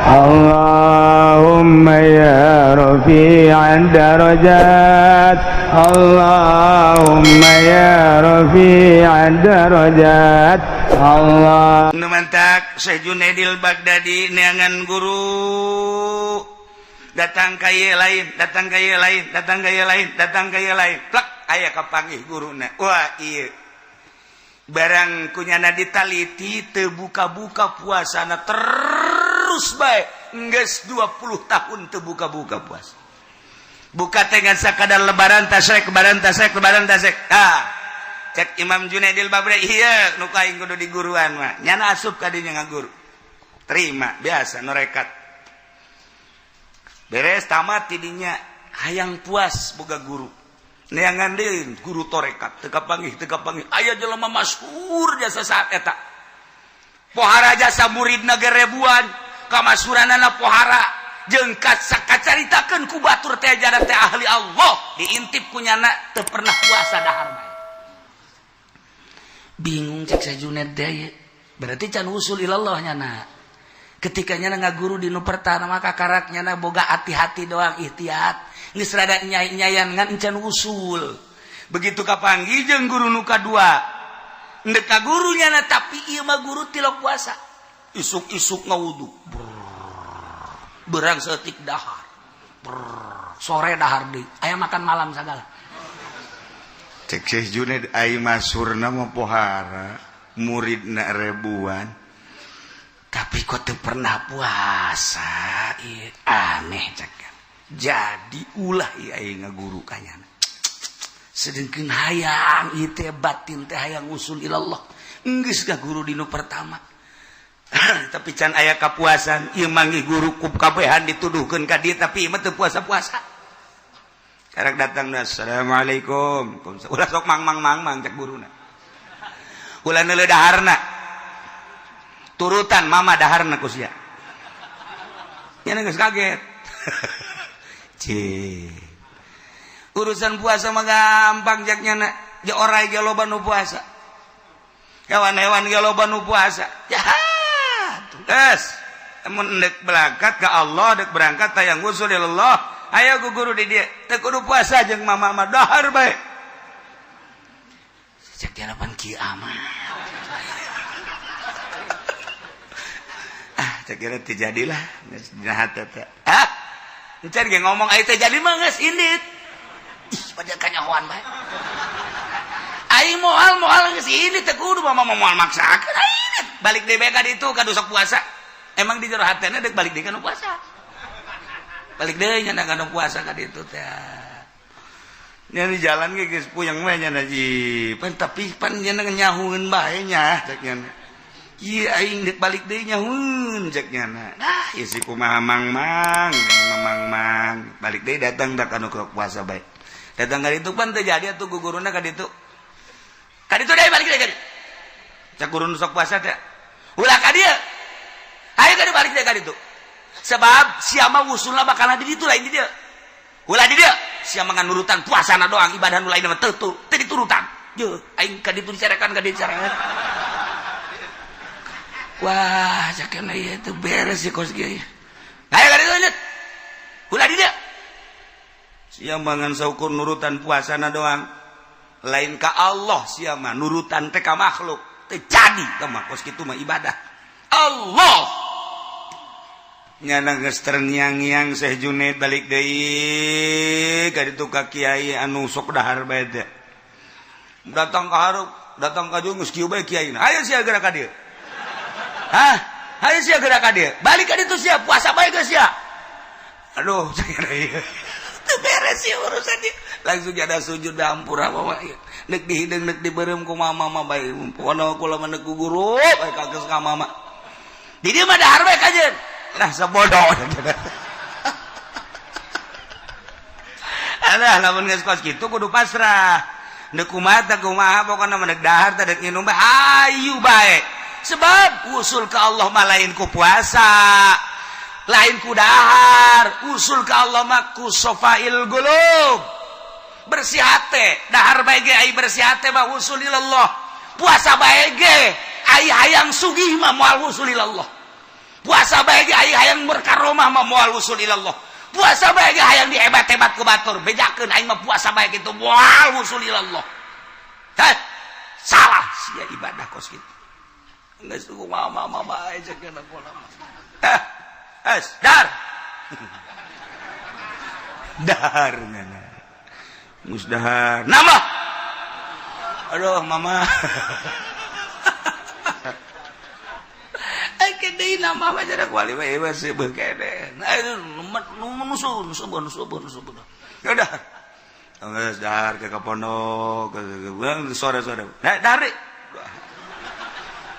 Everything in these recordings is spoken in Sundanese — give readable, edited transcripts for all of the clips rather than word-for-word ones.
اللهم يا رفيع الدرجات، اللهم يا رفيع الدرجات، الله. Nu mantak Syekh Junaidil Baghdadi neangan guru, datang ka ieu lain, datang ka ieu lain, datang ka ieu lain, datang ka ieu lain, plek aya kapanggih guruna. Wah, ieu barang kunyana ditaliti teu buka-buka puasana, terus bae geus 20 tahun teu buka-buka puasa. Buka teh ngan sakadar Lebaran, Tasyrik, Lebaran, Tasyrik, Lebaran, Tasyrik. Ah, cek Imam Junaidil Baghdadi, iya nu aing kudu di guruan mah. Nyana asup ka dinya ngaguru, terima biasa norekat. Beres tamat tidinya, hayang puas boga guru. Neangan deui guru torekat, teu kapanggih, teu kapanggih. Aya jelema masyhur jasa saat eta, pohara jasa, muridna ge ribuan, kamasyhuranana pohara jeung kacaritakeun ku batur teh jada teh ahli Allah. Diintip ku nyana, teu pernah puasa, dahar bae. Bingung cek Syekh Junaid teh, berarti can usul ilallah nyana. Ketika nyana ngaguru di nu pertama, maka karak nyana boga hati-hati doang, ikhtiat geus rada nyai-nyayan, ngan encan usul. Begitu kapanggih jeung guru nu kadua, ndek ka guru nyana, tapi ieu mah guru tilok puasa, isuk-isuk ngawudu, berang setik dahar. Brrr, sore dahar deui, aya makan malam sagala. Cek Syekh Junaid, ai masyhurna mah pohara, muridna ribuan. Tapi kok teu pernah puasa? Ieu aneh cek. Jadi ulah ieu aing ngaguru ka nyana, sedengkeun hayang ieu teh, batin teh hayang usul ilallah. Geus guru di nu pertama, tapi can aya kapuasan. Ieu manggih guru ku kabehan dituduhkeun ka dieu, tapi ieu mah teu puasa-puasa. Karak datang, "Assalamualaikum." Ulah sok mang mang mang mang, cek guruna. Ulah neuleuh daharna. Turutan mama daharna ku sia. Nya geus kaget. Cih. Urusan puasa mah gampang, cek nyana. Ja orai ge loba nu puasa. Hewan-hewan ge loba nu puasa. Ya, Geus. Mun dek berangkat ke Allah, dek berangkat tayang usul Allah. Ayo ku guru di dia. Teu kudu puasa jeung mama mah, dahar bae. Cek dia pan kieu amat. Ah, cek kira teu jadilah geus dina hate teh. Ah, encan ge ngomong aya teh jadi mah geus indit. Ih, pada kanyahoan bae. Aing moal moal geus indit, teu kudu mama moal maksakeun aing. Balik deui bae ka ditu ka sok puasa. Emang di jero hatena dek balik deui ka nu puasa. Balik deui nya ka nu puasa ka ditu teh. Nya di jalan ge geus puyeng we nya ji. Pan tapi pan nya nyahueun bae nya cek nya. Ieu aing dek balik deui nyahueun cek nya. Nah, ieu si kumaha mang mang, mang mang. Balik deui datang da ka nu puasa bae. Datang ka ditu pan teu jadi atuh guguruna ka ditu. Ka ditu deui, balik deui ka ditu. Cek guru nu sok puasa teh. Ulah ka dieu. Ayo ka balik deui ka ditu. Sebab siapa wusulna bakal di ditu, lain di dieu. Ulah di dieu. Siapa ngan nurutan puasana doang, ibadah nu lain mah teu teu diturutan. Ye, aing ka ditu dicarekan, ka dieu dicarekan. Wah, cakena ieu teu beres sih kos kieu. Ayo ka ditu lanjut. Ulah di dieu. Sia mah ngan saukur nurutan puasana doang. Lain ka Allah sia mah, nurutan teh ka makhluk. Teu jadi teh mah kos kitu mah ibadah. Allah. Nyana geus terngiang-ngiang Syekh Junaid, balik deui ka ditu ka kiai anu sok dahar bae teh. Datang ka hareup, datang ka dieu geus kieu bae kiaina. Ayo sia geura ka dieu. Hah? Ayo sia geura ka dieu. Balik ka ditu sia, puasa bae geus sia. Aduh, saya ieu. Teu beres sih urusan ieu. Langsung ada sujud, ampura mama ieu. Nek dihideung, nek dibeureum ku mama mah bae. Pokona kula mah nek ku guru bae kageus ka mama. Di dieu mah dahar bae kajeun. Lah sebodoh. Alah, lamun geus kos kitu kudu pasrah. Deuk kumaha teh kumaha, pokona mah deuk dahar teh, deuk nginum bae, hayu bae. Sebab usul ke Allah mah lain ku puasa, lain ku dahar. Usul ke Allah mah ku sofail gulub. Bersih hate, dahar bae ge ai bersih hate mah usul ilallah. Puasa bae ge ai hayang sugih mah moal usul ilallah. Puasa bae ge aing hayang berkaromah mah moal wusul ilallah. Puasa bae ge hayang dihebat-hebat ku batur, bejakeun aing mah puasa bae kitu moal wusul ilallah. Heh, salah sia ibadah kos kitu. Geus mama mama bae cek mah. Eh, es dar. Dahar nyana. Geus dahar. Nambah. Aduh, mama. Ai deui nambah mah jarak wali mah ieu seubeuh kene. Nah, nusun subur subur subur. Ya udah. Geus dahar ke pondok, sore-sore. Nah, dahar.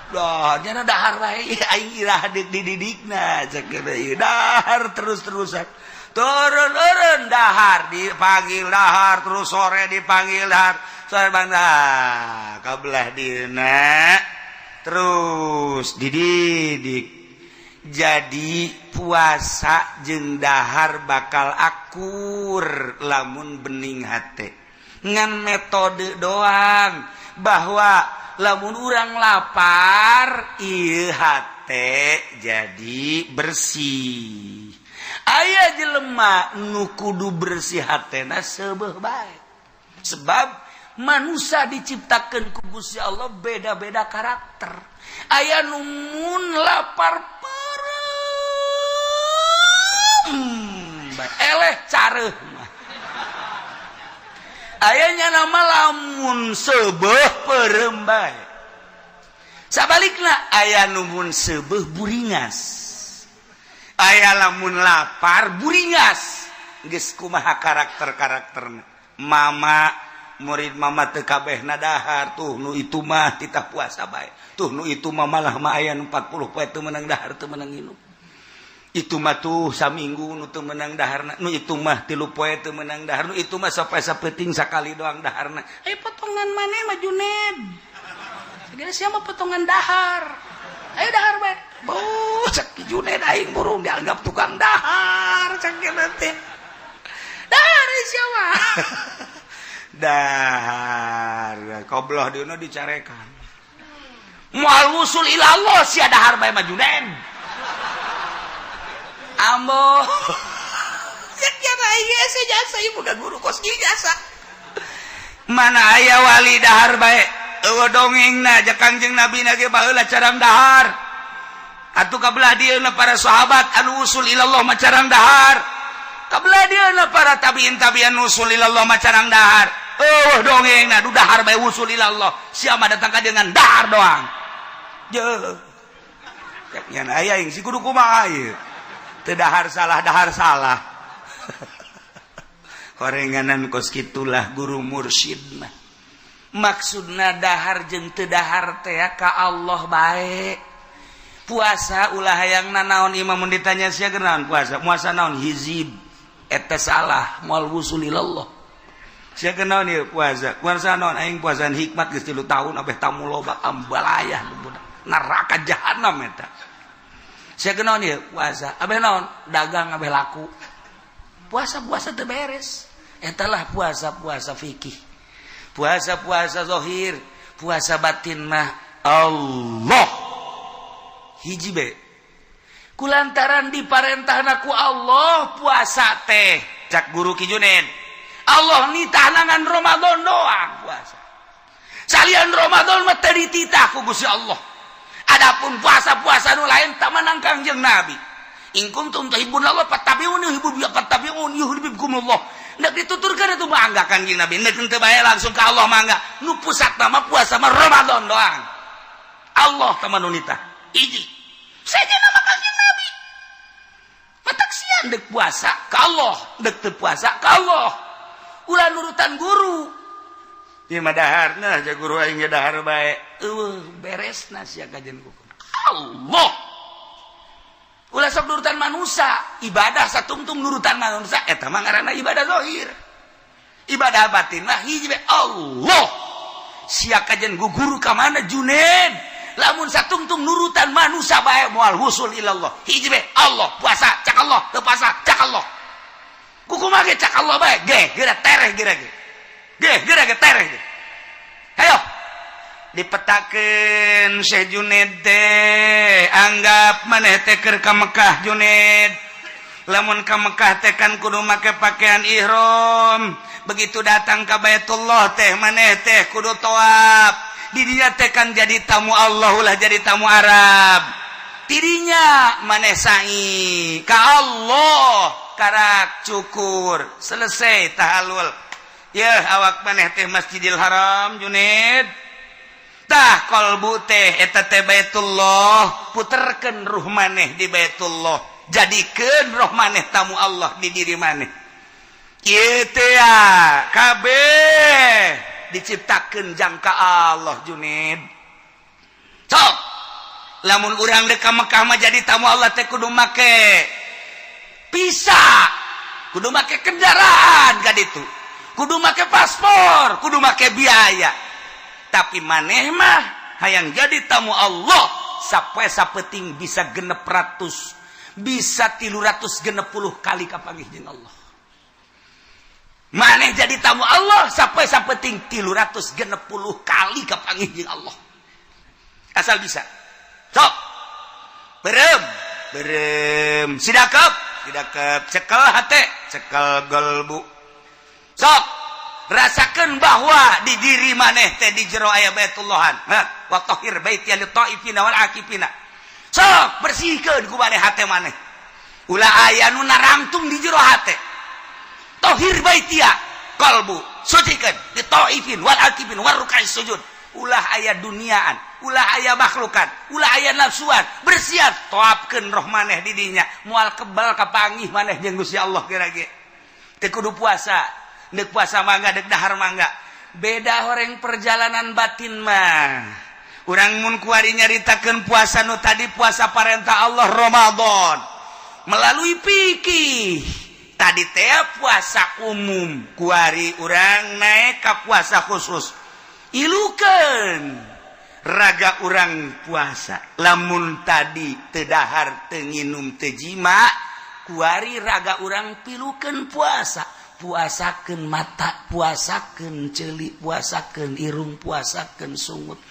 Dah, nyana dahar bae aing irah dididikna cek ieu dahar terus-terusan. Turun-turun dahar dipanggil dahar terus sore dipanggil dahar sore bang dah kabelah dina terus dididik. Jadi puasa jeung dahar bakal akur lamun bening hate ngan metode doang bahwa lamun urang lapar ieu hate jadi bersih. Aya jelema nu kudu bersih hatena seubeuh bae. Sebab manusia diciptakeun ku Gusti Allah beda-beda karakter. Aya nu mun lapar peureum bae eleh careuh mah. Ayanya nama lamun seubeuh peureum bae. Sabalikna aya nu mun seubeuh buringas. Aya lamun lapar buringas. Geus kumaha karakter-karakterna. Mama murid mama teu kabehna dahar tuh nu itu mah titah puasa bae. Tuh nu itu mah malah mah aya nu 40 poe teu meunang dahar teu meunang nginum. Itu mah tuh saminggu nu teu meunang daharna, nu itu mah 3 poe teu meunang dahar, nu itu mah sampai sapeting sakali doang daharna. Ayo potongan maneh mah Juned. Segala siapa potongan dahar. Ayo dahar bae. Beuh, cek Juned aing burung dianggap tukang dahar cek teh. Dahar siapa? Dahar kobloh dieuna dicarekan. Moal wusul ilallah sia dahar bae mah Juned. Ambo. Sekian aya jasa ieu boga guru kos ieu jasa. Mana aya wali dahar bae eueuh dongengna ja Kangjeng Nabi na ge baheula carang dahar. Atuh kabelah dieuna para sahabat anu usul ilallah mah carang dahar. Kabelah dieuna para tabiin tabian usul ilallah mah carang dahar. Eueuh dongengna du dahar bae usul ilallah. Sia mah datang ka dengan dahar doang. Jeuh. Cek nyan aya aing si kudu kumaha ieu. Teu dahar salah dahar salah. Horenganan kos kitulah guru mursyid mah. Maksudna dahar jeung teu dahar teh ka Allah bae. Puasa ulah hayang nanaon imam mun ditanya sia genaon puasa? Puasa naon hizib. Eta salah moal wusul ilallah. Sia genaon ieu puasa? Puasa naon aing puasaan hikmat geus 3 tahun abeh tamu loba ambalayah neraka jahanam eta. Sia genaon ieu puasa? Abeh naon? Dagang abeh laku. Puasa-puasa teu beres. Eta lah puasa-puasa fikih. Puasa-puasa zahir, puasa batin mah Allah. Hiji be. Kulantaran diparentahna ku Allah puasa teh, cak guru Ki Junaid. Allah nitahna ngan Ramadan doang puasa. Salian Ramadan mah teu dititah ku Gusti Allah. Adapun puasa-puasa nu lain tak menang Kangjeng Nabi. In kuntum tuhibbunallah fattabi'uni fattabi'uni yuhibbukumullah. Nek dituturkeun itu mangga Kangjeng Nabi. Nek teu bae langsung ka Allah mangga. Nu pusat mah puasa mah Ramadan doang. Allah teman nu nitah. Hiji. Saja nama Kangjeng Nabi. Matak sian dek puasa ka Allah, dek teu puasa ka Allah. Ulah nurutan guru. Ieu mah daharna ja guru aing ge dahar bae. Eueuh beresna sia kajian kuku. Allah. Ulah sok nurutan manusia, ibadah satungtung nurutan manusia eta mah ngaranna ibadah zahir. Ibadah batin mah hiji bae Allah. Sia kajian guru ka mana Juned? Lamun satungtung nurutan manusia bae moal wusul ilallah. Hiji bae Allah, puasa cak Allah, teu puasa cak Allah. Kukumaha ge cak Allah bae, ge geura tereh geura ge. Ge geura ge tereh ge. Hayo. Dipetakeun Syekh Juned teh, anggap maneh teh keur ka Mekah, Juned. Lamun ka Mekah teh kan kudu make pakaian ihram. Begitu datang ka Baitullah teh, maneh teh kudu tawaf. Di dinya teh kan jadi tamu Allah, ulah jadi tamu Arab. Tidinya maneh sa'i ka Allah, karak cukur, selesai tahalul ya. Awak maneh teh Masjidil Haram, Juned. Tah, kolbu teh eta teh Baitullah. Puterkeun ruh maneh di Baitullah, jadikeun roh maneh tamu Allah di diri maneh. Ieu teh ya, kabeh diciptakeun jangka Allah, Juned. Sok lamun urang dek ka Mekah mah, jadi tamu Allah teh kudu make visa, kudu make kendaraan ka ditu, kudu make paspor, kudu make biaya. Tapi maneh mah hayang jadi tamu Allah, sapoe sapeting bisa 600, bisa 360 kali kapanggih jeung Allah. Maneh jadi tamu Allah sampai sapeting 360 kali kapanggih jeung Allah, asal bisa. Sok berem berem, sidakep sidakep, cekel hate, cekel golbu. Sok rasakan bahwa di diri maneh teh di jero aya Baitullahan. Wa tahhir baiti lit taifina wal akifina. Sok bersihkeun ku maneh hate maneh, ulah aya nu narangtung di jero hate. Tohir baitia, kalbu sucikan di taifin wal akifin war rukai sujud. Ulah aya duniaan, ulah aya makhlukan, ulah aya nafsuan. Bersiap, toapkeun roh maneh di dinya, moal kebal kapanggih maneh jeung Gusti Allah. Kira-kira teu kudu puasa. Dek puasa mangga, dek dahar mangga. Beda horeng perjalanan batin mah. Urang mun kuari nyaritakeun puasa nu tadi, puasa parentah Allah Ramadan melalui fikih tadi teh puasa umum, kuari urang naik ka puasa khusus. Ilukeun raga urang puasa. Lamun tadi teu dahar, teu nginum, teu jima, kuari raga urang pilukeun puasa. Puasakeun mata, puasakeun ceuli, puasakeun irung, puasakeun sungut,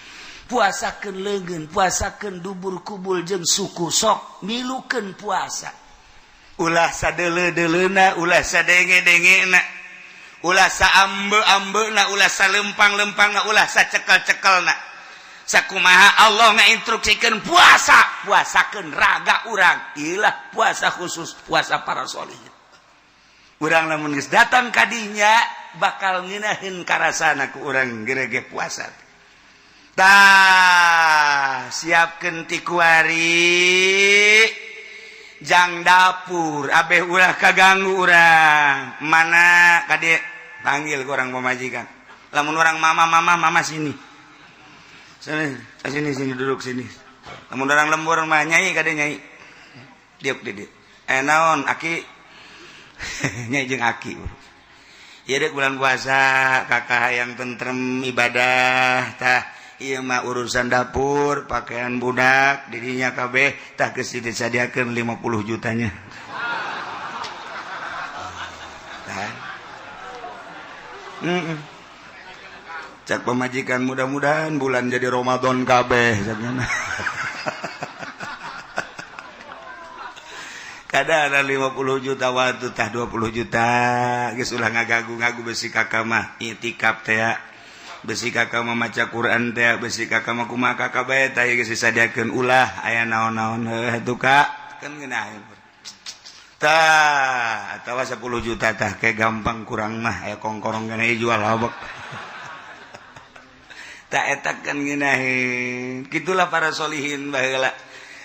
puasakeun leungeun, puasakeun dubur, kubul jeung suku. Sok milukeun puasa, ulah sadeuleu-deuleuna, ulah sadenge-dengena, ulah saambe-ambena, ulah salempang-lempangna, ulah sacekel-cekelna. Sakumaha Allah ngainstruksikeun puasa, puasakeun raga urang. Ilah puasa khusus, puasa para sholihin. Urang lamun geus datang kadinya bakal ngeunaheun karasana ku urang gerege puasa. Tah, siapkeun ti kuari jang dapur abeh ulah kaganggu urang. Mana kade, panggil ke orang pemajikan. Lamun orang mama, mama, mama, sini sini sini sini, duduk sini. Lamun orang lembur mah, nyai, kade nyai, diuk di dieu. Eh, naon aki? Nyai jeung aki. Ieu dek bulan puasa, kakak yang tentrem ibadah. Tah, ieu mah urusan dapur, pakaian budak dirinya kabeh. Tah, geus disadiakeun 50 jutanya. Tah. Cak pemajikan, mudah-mudahan bulan jadi Ramadan kabeh. Cak kada ada 50 juta waktu. Tah, 20 juta geus, ulah ngagagu-ngagu. Besi kakak mah itikaf teh ya. Besi kakak mah maca Quran teh, besi kakak mah kumaha kakak bae. Tah, geus disadiakeun, ulah aya naon-naon. Heuh tuh, Kak, kan ngeunaheun. Tah, atawa 10 juta. Tah, kayak gampang kurang mah aya kongkorong kana jual habek. Tak eta kan ngeunaheun. Gitulah para solihin baheula,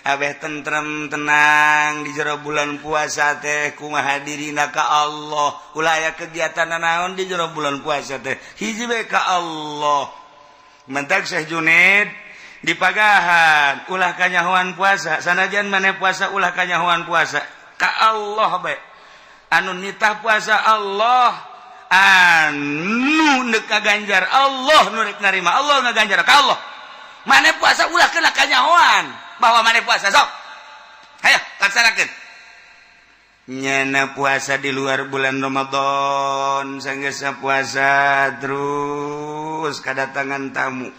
abeh tentrem, tenang di jero bulan puasa teh. Kumaha dirina ka Allah, ulah aya kegiatan naon di jero bulan puasa teh, hiji bae ka Allah. Mentak Syekh Junaid dipagahan ulah kanyahoan puasa. Sanajan maneh puasa, ulah kanyahoan puasa, ka Allah bae. Anu nitah puasa Allah, anu neuk ngaganjar Allah, nu rek narima Allah, ngaganjar ka Allah. Maneh puasa ulah kena kanyahoan bahwa maneh puasa. Sok hayo laksanakeun. Nyana puasa di luar bulan Ramadan, sanggeusna puasa terus kedatangan tamu.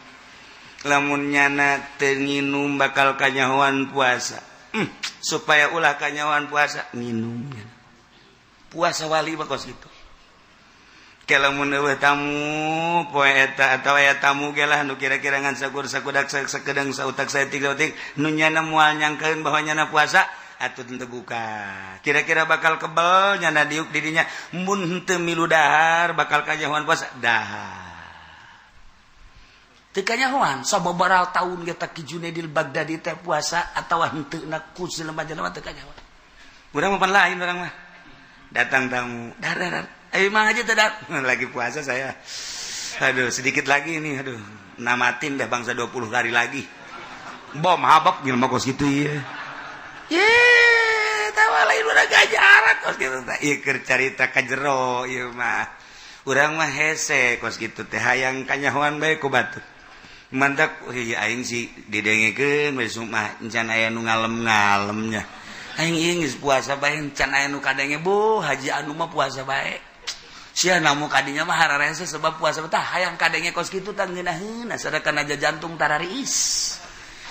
Lamun nyana teu nginum bakal kanyahoan puasa. Supaya ulah kanyahoan puasa, nginum nyana. Puasa wali mah kos kitu. Ke lamun eueuh tamu poe eta atawa aya tamu ge lah nu kira-kira ngan sakur sakudak sakedeng sautak saeutik sautik nu nyana moal nyangkeun bahwa nyana puasa atuh teu buka. Kira-kira bakal kebel nyana diuk didinya mun henteu milu dahar bakal kanyahoan puasa, dahar. Teu kanyahoan sababaraha taun ge Ki Junaidil Baghdadi teh puasa atawa henteu na ku jelema-jelema teu kanyahoan. Urang mah pan lain, urang mah. Datang tamu, dar dar. Dar. Ayo mang aja teh dar. Lagi puasa saya. Aduh, sedikit lagi ini, aduh. Namatin dah bangsa 20 hari lagi. Bom habab jelema kos kitu ieu. Ye, tawa lain urang gajaran kos kitu teh. Ieu keur carita ka jero ieu mah. Urang mah hese kos kitu teh, hayang kanyahoan bae ku batur. Mantak ieu aing sih didengekeun we mah encan aya nu ngalem-ngalemnya. Aing ieu geus puasa bae encan aya nu kadenge, bu haji anu mah puasa bae. Sia namu kadinya mah hararese sebab puasa tah hayang kadenge kos kitu tah ngeunaheun sadakan aja jantung tarariis.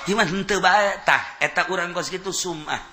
Gimana henteu bae tah eta urang kos kitu sumah.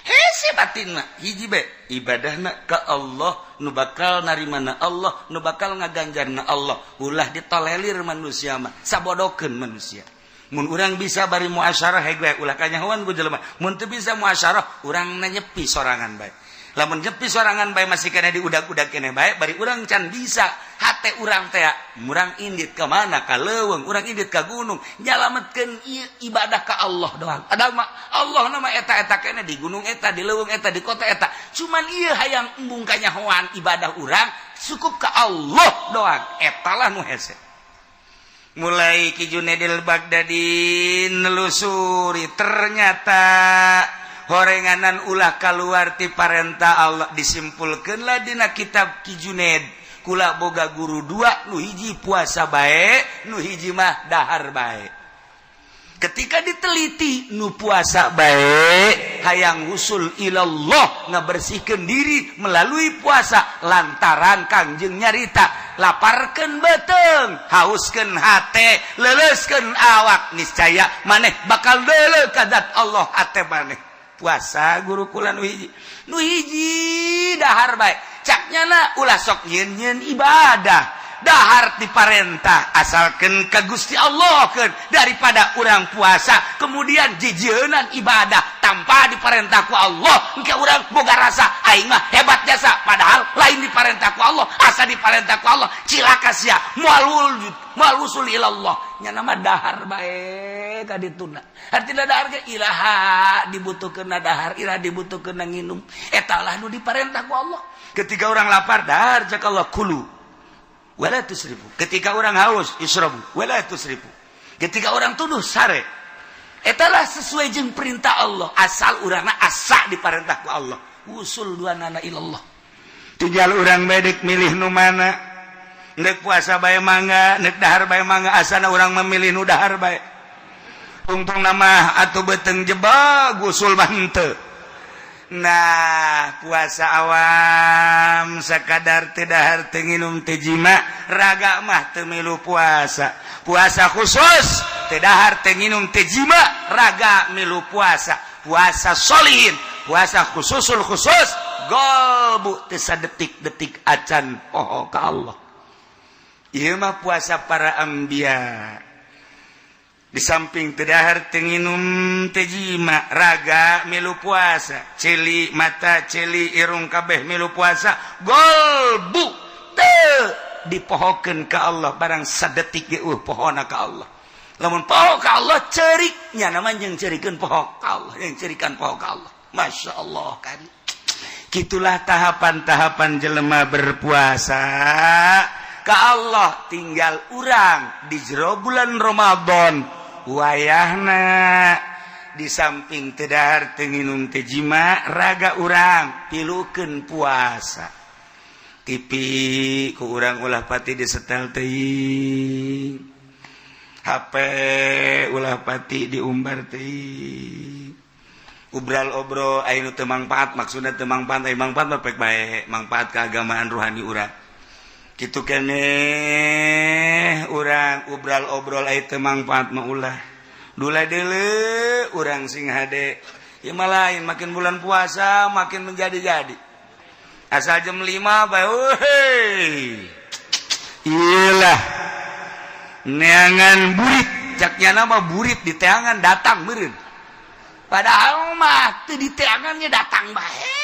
Hese batin mah hiji bae ibadahna ka Allah, nu bakal narimana Allah, nu bakal ngaganjarna Allah. Ulah ditolelir manusia mah, sabodokeun manusia. Mun urang bisa bari muasyarah hege ulah kanyahoan ku jelema. Mun teu bisa muasyarah urang nyepi sorangan bae. Lamun nyepi sorangan bae masih kena diudag-udag keneh bae bari urang can bisa hate urang teh urang indit ka mana, ka leuweung, urang indit ka gunung nyalametkeun ibadah ka Allah doang. Padahal mah Allah nama eta-eta keneh di gunung eta, di leuweung eta, di kota eta. Cuman ieu hayang embung kanyahoan ibadah urang cukup ka Allah doang. Eta lah nu hese. Mulai Ki Junaidil Baghdadi nelusuri, ternyata horenganan ulah keluar ti parentah Allah. Disimpulkanlah dina kitab Ki Junaid, kula boga guru dua, nu hiji puasa bae, nu hiji mah dahar bae. Ketika diteliti, nu puasa bae hayang usul ilallah, ngabersihkeun diri melalui puasa, lantaran Kangjeng nyarita laparkeun beuteung, hauskeun hate, leuleuskeun awak, niscaya maneh bakal deuleu ka zat Allah hate maneh. Puasa guru kula nu hiji, nu hiji dahar bae. Cak nyana ulah sok nyieun-nyieun ibadah, dahar diparentah asalkeun ka Gusti Allah keun, daripada urang puasa kemudian jijieunnan ibadah tanpa diparentah ku Allah, engke urang boga rasa aing mah hebat jasa, padahal lain diparentah ku Allah. Asa diparentah ku Allah cilaka sia, moal wujud, moal usul ilallah. Nya nama dahar bae ka dituna, artina dahar ge ilaha dibutuhkeun dahar, ilaha dibutuhkeun nginum, eta lah nu diparentah ku Allah. Ketika orang lapar, dahar, cak Allah, kulu wala tusrifu. Ketika orang haus, isrobu wala tusrifu. Ketika orang tuduh, sare. Etalah sesuai jeung perintah Allah, asal urangna asa diparentah ku Allah, usul dua nana ilallah. Tinggal urang bedek milih nu mana, nek puasa bae mangga, nek dahar bae mangga, asana urang memilih nu dahar bae. Tungtung nama atau beteng jebak usul mah henteu. Nah, puasa awam sekadar teu dahar, teu nginum, teu jima, raga mah teu milu puasa. Puasa khusus teu dahar, teu nginum, teu jima, raga milu puasa. Puasa solihin, puasa khususul khusus, golbu teu sadetik-detik acan poho ka Allah. Ieu mah puasa para anbiya. Di samping teu dahar, teu nginum, teu jima, raga milu puasa, ceuli mata, ceuli irung, kabeh milu puasa, golbu teu dipohokeun ka Allah barang sadetik ge eueuh pohona ka Allah. Lamun poho ka Allah ceurik nya nama jeung ceurikeun poho ka Allah, yang ceurikan poho ka Allah. Masya Allah kan. Gitulah tahapan-tahapan jelema berpuasa ka Allah. Tinggal urang di jero bulan Ramadan wayahna, di samping teu dahar, teu nginum, teu jima, raga urang pilukeun puasa. TV ku urang ulah pati disetel teuing, HP ulah pati diumbar teuing, obral obrol aya nu teu mangpaat. Maksudna teu mangpaat, aya mangpaat mah pek bae, mangpaat keagamaan, ruhani urang. Kitu keneh urang obral obrol aya teu mangfaat mah ulah. Dula deuleu urang sing hade. Ieu mah lain, makin bulan puasa makin menjadi-jadi. Asal jam 5 bae euy. Iyalah. Neangan burit, caknya nama burit di teangan datang meureun. Padahal mah teu di teangannya datang bae.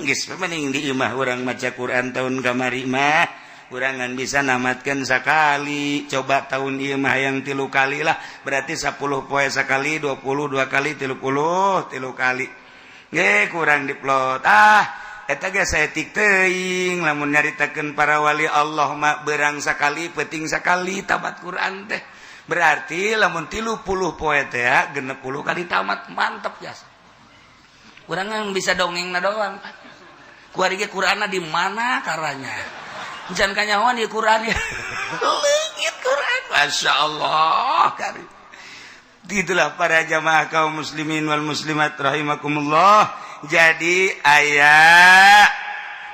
Geus mending di imah urang maca Quran. Tahun kamari mah kurangan bisa namatkan sekali, coba tahun ieu mah yang 3 kali lah, berarti 10 poe sekali, 22 kali, 33 kali ge kurang diplot. Ah, eta ge saeutik teuing lamun nyaritakeun para wali Allah mah berang sakali, peuting sakali tamat Quran teh. Berarti lamun 30 poe teh 60 kali tamat, mantep jasa. Urang bisa dongeng na doang. Kuari ge Qur'anna di mana karanya? Jangan kanyahoan di Quran ya. Leungit Quran. Masya Allah. Kari. Itulah para jamaah kaum muslimin wal muslimat rahimakumullah. Jadi aya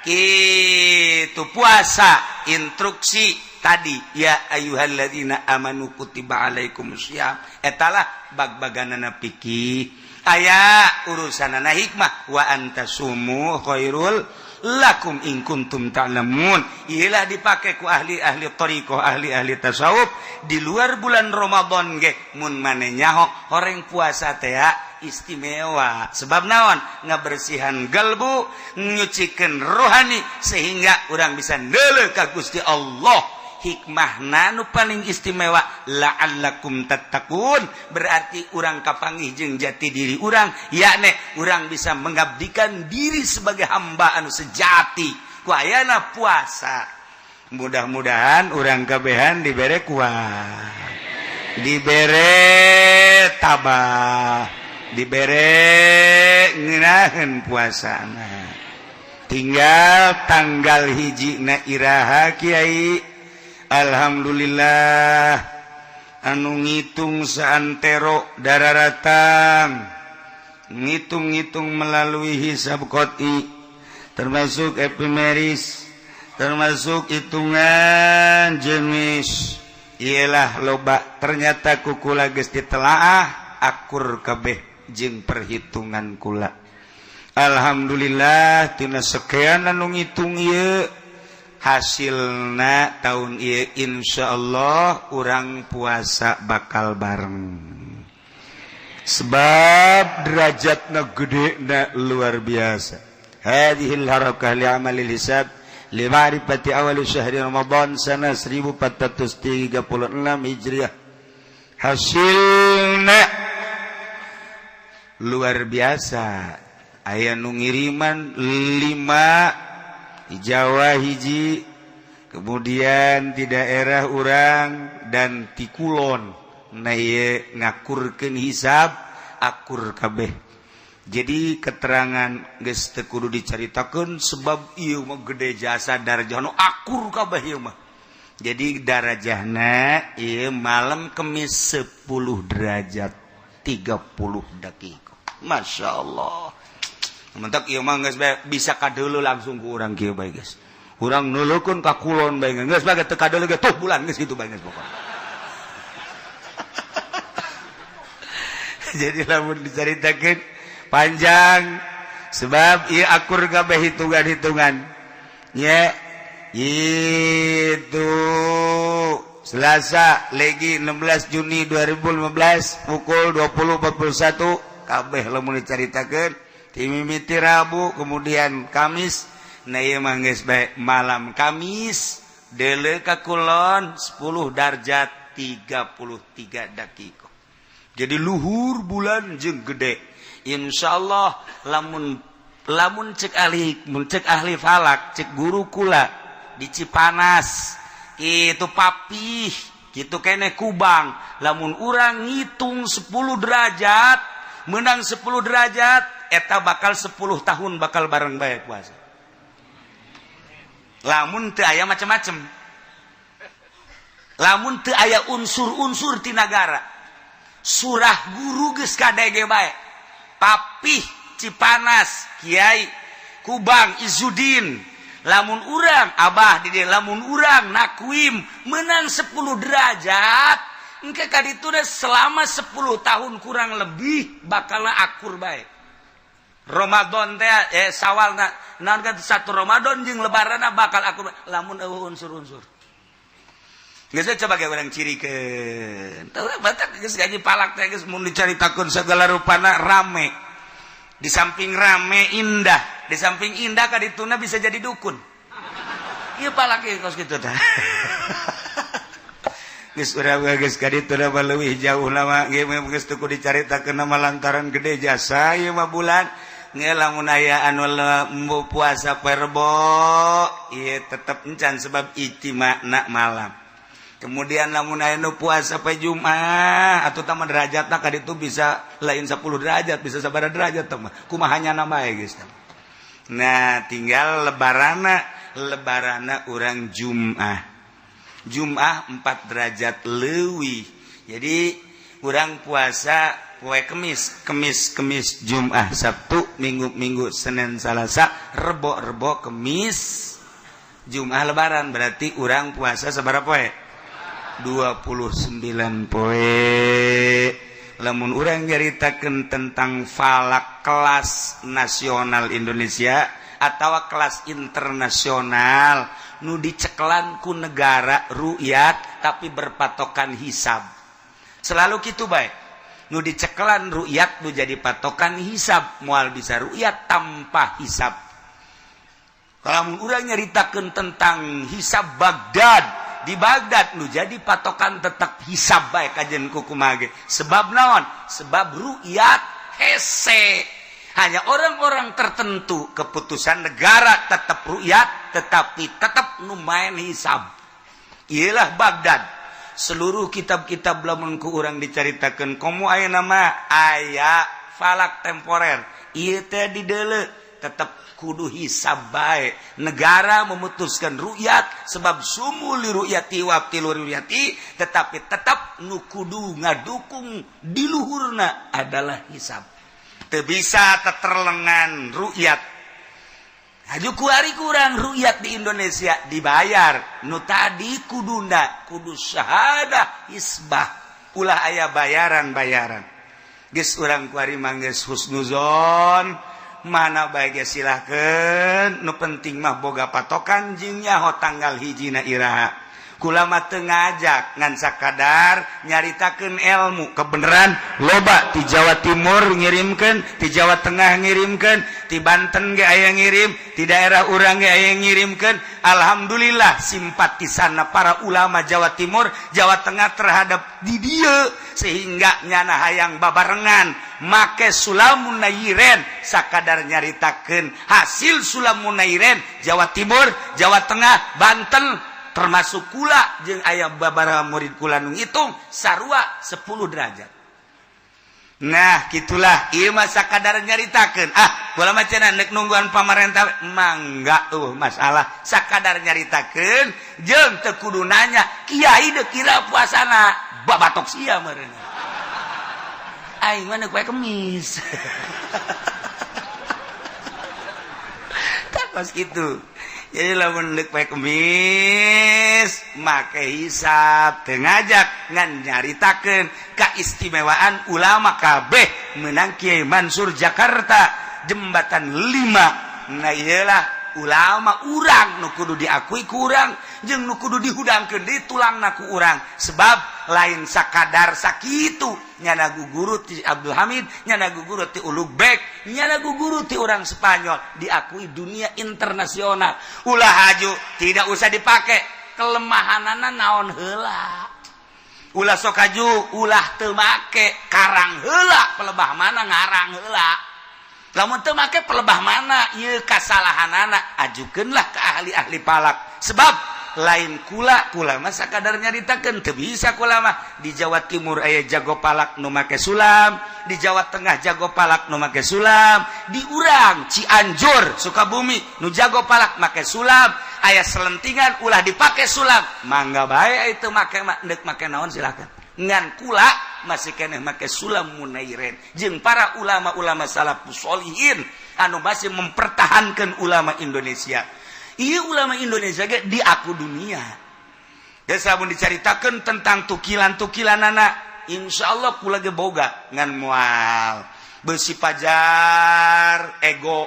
kitu puasa instruksi tadi, ya ayyuhalladzina amanu kutiba alaikumusiyam, etalah bag-baganana fikih, aya urusanana hikmah, wa antasumu khairul lakum in kuntum ta'lamun. Iyalah dipake ku ahli-ahli thariqah, ahli-ahli tasawuf di luar bulan Ramadan ge. Mun mane nyaho horeng puasa teh istimewa, sebab naon? Ngabersihan galbu, nyucikeun rohani, sehingga urang bisa neuleuh ka Gusti Allah. Hikmahna nu paling istimewa, la'allakum tattaqun, berarti urang kapanggih jeung jati diri urang, yakni urang bisa mengabdikan diri sebagai hamba anu sejati ku ayana puasa. Mudah-mudahan urang kabehan dibere kuat, dibere tabah, dibere ngeunaheun puasana. Tinggal tanggal 1 na iraha, Kiai? Alhamdulillah, anu ngitung saantero dararatang, ngitung-ngitung melalui hisab qot'i, termasuk epimeris, termasuk hitungan jenis, ialah loba. Ternyata ku kula geus ditelaah akur kabeh jeung perhitungan kula. Alhamdulillah, tina sekian anu ngitung ieu hasilna, tahun ieu Insya Allah urang puasa bakal bareng, sebab derajatna gede na luar biasa. Hadhil harakah li amalil hisab li ma'rifati awal syahri Ramadan sana 1436 Hijriah, hasilna luar biasa. Aya nu ngiriman 5 di Jawa hiji, kemudian di daerah urang dan ti kulon. Nah, ngakurkeun hisab akur kabeh. Jadi keterangan geus teu kudu dicaritakeun, sebab ieu mah gede jasa darajah nu akur kabeh ieu mah. Jadi darajahna ieu malam Kemis 10 derajat 30 detik. Masya Allah. Mentak ieu mah geus bisa kadeuleu langsung ku urang kieu bae geus. Urang nulukeun ka kulon bae geus bae teu kadeuleu ge tuh bulan geus kitu bae geus pokona. Jadi lamun dicaritakeun panjang, sebab ieu akur kabeh hitungan-hitungan. Nya itu Selasa legi 16 Juni 2015 pukul 20.41 kabeh lamun dicaritakeun timimiti Rabu, kemudian Kamis. Nah, ieu mah geus bae malam Kamis deuleu ka kulon 10 darjat 33 dakika. Jadi luhur bulan jeung gede. Insyaallah lamun lamun cek ahli, mun cek ahli falak, cek guru kula di Cipanas itu, Papih gitu kene, Kubang, lamun urang ngitung 10 derajat menang 10 derajat, eta bakal 10 tahun bakal bareng bae puasa, lamun teu aya macem-macem, lamun teu aya unsur-unsur ti nagara. Surah guru geus kadege bae, Papih, Cipanas, Kiai Kubang Izudin. Lamun urang Abah di dieu, lamun urang nakwim menang 10 derajat, engke ka ditu selama 10 tahun kurang lebih bakal akur bae. Ramadan teh Sawal na naon kan satu Ramadan jeung Lebaran bakal akur lamun eueuh unsur-unsur. Geus coba ge urang cirikeun. Teu batak geus gaji palak teh geus mun dicaritakeun segala rupana rame. Di samping rame indah, di samping indah ka dituna bisa jadi dukun. Ieu palak ieu kos kitu tah. Geus urang geus ka dituna mah leuwih jauh lama ge geus teu kudu dicaritakeun nama lantaran gede jasa ieu mah bulan. Nge lamun aya anu puasa Rebo ieu tetep encan sebab ijtima'na malam. Kemudian lamun aya nu puasa poe Jumat atau taman derajatna ka ditu bisa lain 10 derajat, bisa sabaraha derajat teh mah kumaha nyana bae geus. Nah, tinggal lebarana, lebarana urang Jumat. Jumat 4 derajat leuwih. Jadi urang puasa poe Kemis, Kemis, Kemis, Jumat, Sabtu, Minggu, Minggu, Senin, Salasa, Rebo, Rebo, Kemis, Jumat Lebaran. Berarti urang puasa sabaraha poe? 29 poe. Lamun urang nyaritakeun tentang falak kelas nasional Indonesia atau kelas internasional nu dicekelan ku negara rukyat tapi berpatokan hisab, selalu gitu baik. Nu dicekelan rukyat nu jadi patokan hisab, moal bisa rukyat tanpa hisab. Kalau urang nyaritakeun tentang hisab Baghdad, di Baghdad nu jadi patokan tetap hisab bae kajen kukumaha ge. Sebab naon? Sebab rukyat hese hanya orang-orang tertentu, keputusan negara tetap rukyat tetapi tetap nu main hisab ialah Baghdad. Seluruh kitab-kitab lamun ku urang dicaritakeun komo aya nama aya falak temporer ieu teh dideuleu tetap kudu hisab bae. Negara memutuskan rukyat sebab sumu li rukyati wa tilu rukyati, tetapi tetap nu kudu ngadukung di luhurna adalah hisab. Teu bisa teterlengan rukyat. Haju kuari kurang rukyat di Indonesia dibayar nu tadi kuduna kudu syahadah hisbah, ulah aya bayaran-bayaran. Geus urang kuari mah geus husnuzon mana bae ge silahkeun, nu penting mah boga patokan jeung nyaho tanggal hijina iraha. Kula mah teu ngajak, ngan sakadar nyaritakeun ilmu kebenaran. Loba ti Jawa Timur ngirimkeun, ti Jawa Tengah ngirimkeun, ti Banten ge aya ngirim, ti daerah urang ge aya ngirimkeun. Alhamdulillah simpatisanna para ulama Jawa Timur, Jawa Tengah terhadap di dieu sehingga nyana hayang babarengan make sulamun nayiren. Sakadar nyaritakeun hasil sulamun nayiren Jawa Timur, Jawa Tengah, Banten, termasuk kula jeung aya babaraha murid kula nu ngitung sarua 10 derajat. Nah, gitulah ieu mah sakadar nyaritakeun. Ah, kula mah cenah nek nungguan pamarentah mangga tuh masalah, sakadar nyaritakeun jeung teu kudu nanya kiai deuk kira puasana babatok sia meureun. Aing mah poe Kemis. Tak pas gitu. Jadi lamun deuk poe Kemis make hisab, teu ngajak ngan nyaritakeun kaistimewaan ulama kabeh menang Kiai Mansur Jakarta jembatan 5. Nah, iyalah ulama urang nu kudu diakui ku urang jeung nu kudu dihudangkeun di tulangna ku urang, sebab lain sakadar sakitu nyana guguru ti Abdul Hamid, nyana guguru ti Ulugbek, nyana guguru ti orang Spanyol, diakui dunia internasional. Ulah haju tidak usah dipakai kelemahanana naon heula, ulah sok haju ulah teu make karang heula pelebah mana ngarang heula. Lamun teu make pelebah mana ieu kasalahanana ajukeunlah ke ahli-ahli palak, sebab lain kula, kula mah sakadar nyaritakeun, teu bisa kula mah. Di Jawa Timur aya jago palak nu make sulam, di Jawa Tengah jago palak nu make sulam, di urang Cianjur Sukabumi nu jago palak make sulam. Aya selentingan ulah dipake sulam mangga bae, itu make deuk make naon silakan, ngan kula masih keneh make sulam munairen jeung para ulama-ulama salafus solihin anu masih mempertahankan ulama Indonesia. Ieu ulama Indonesia ge diaku dunia. Desa mun dicaritakeun tentang tukilan-tukilanana, insyaallah kula ge boga ngan moal besi pajar ego.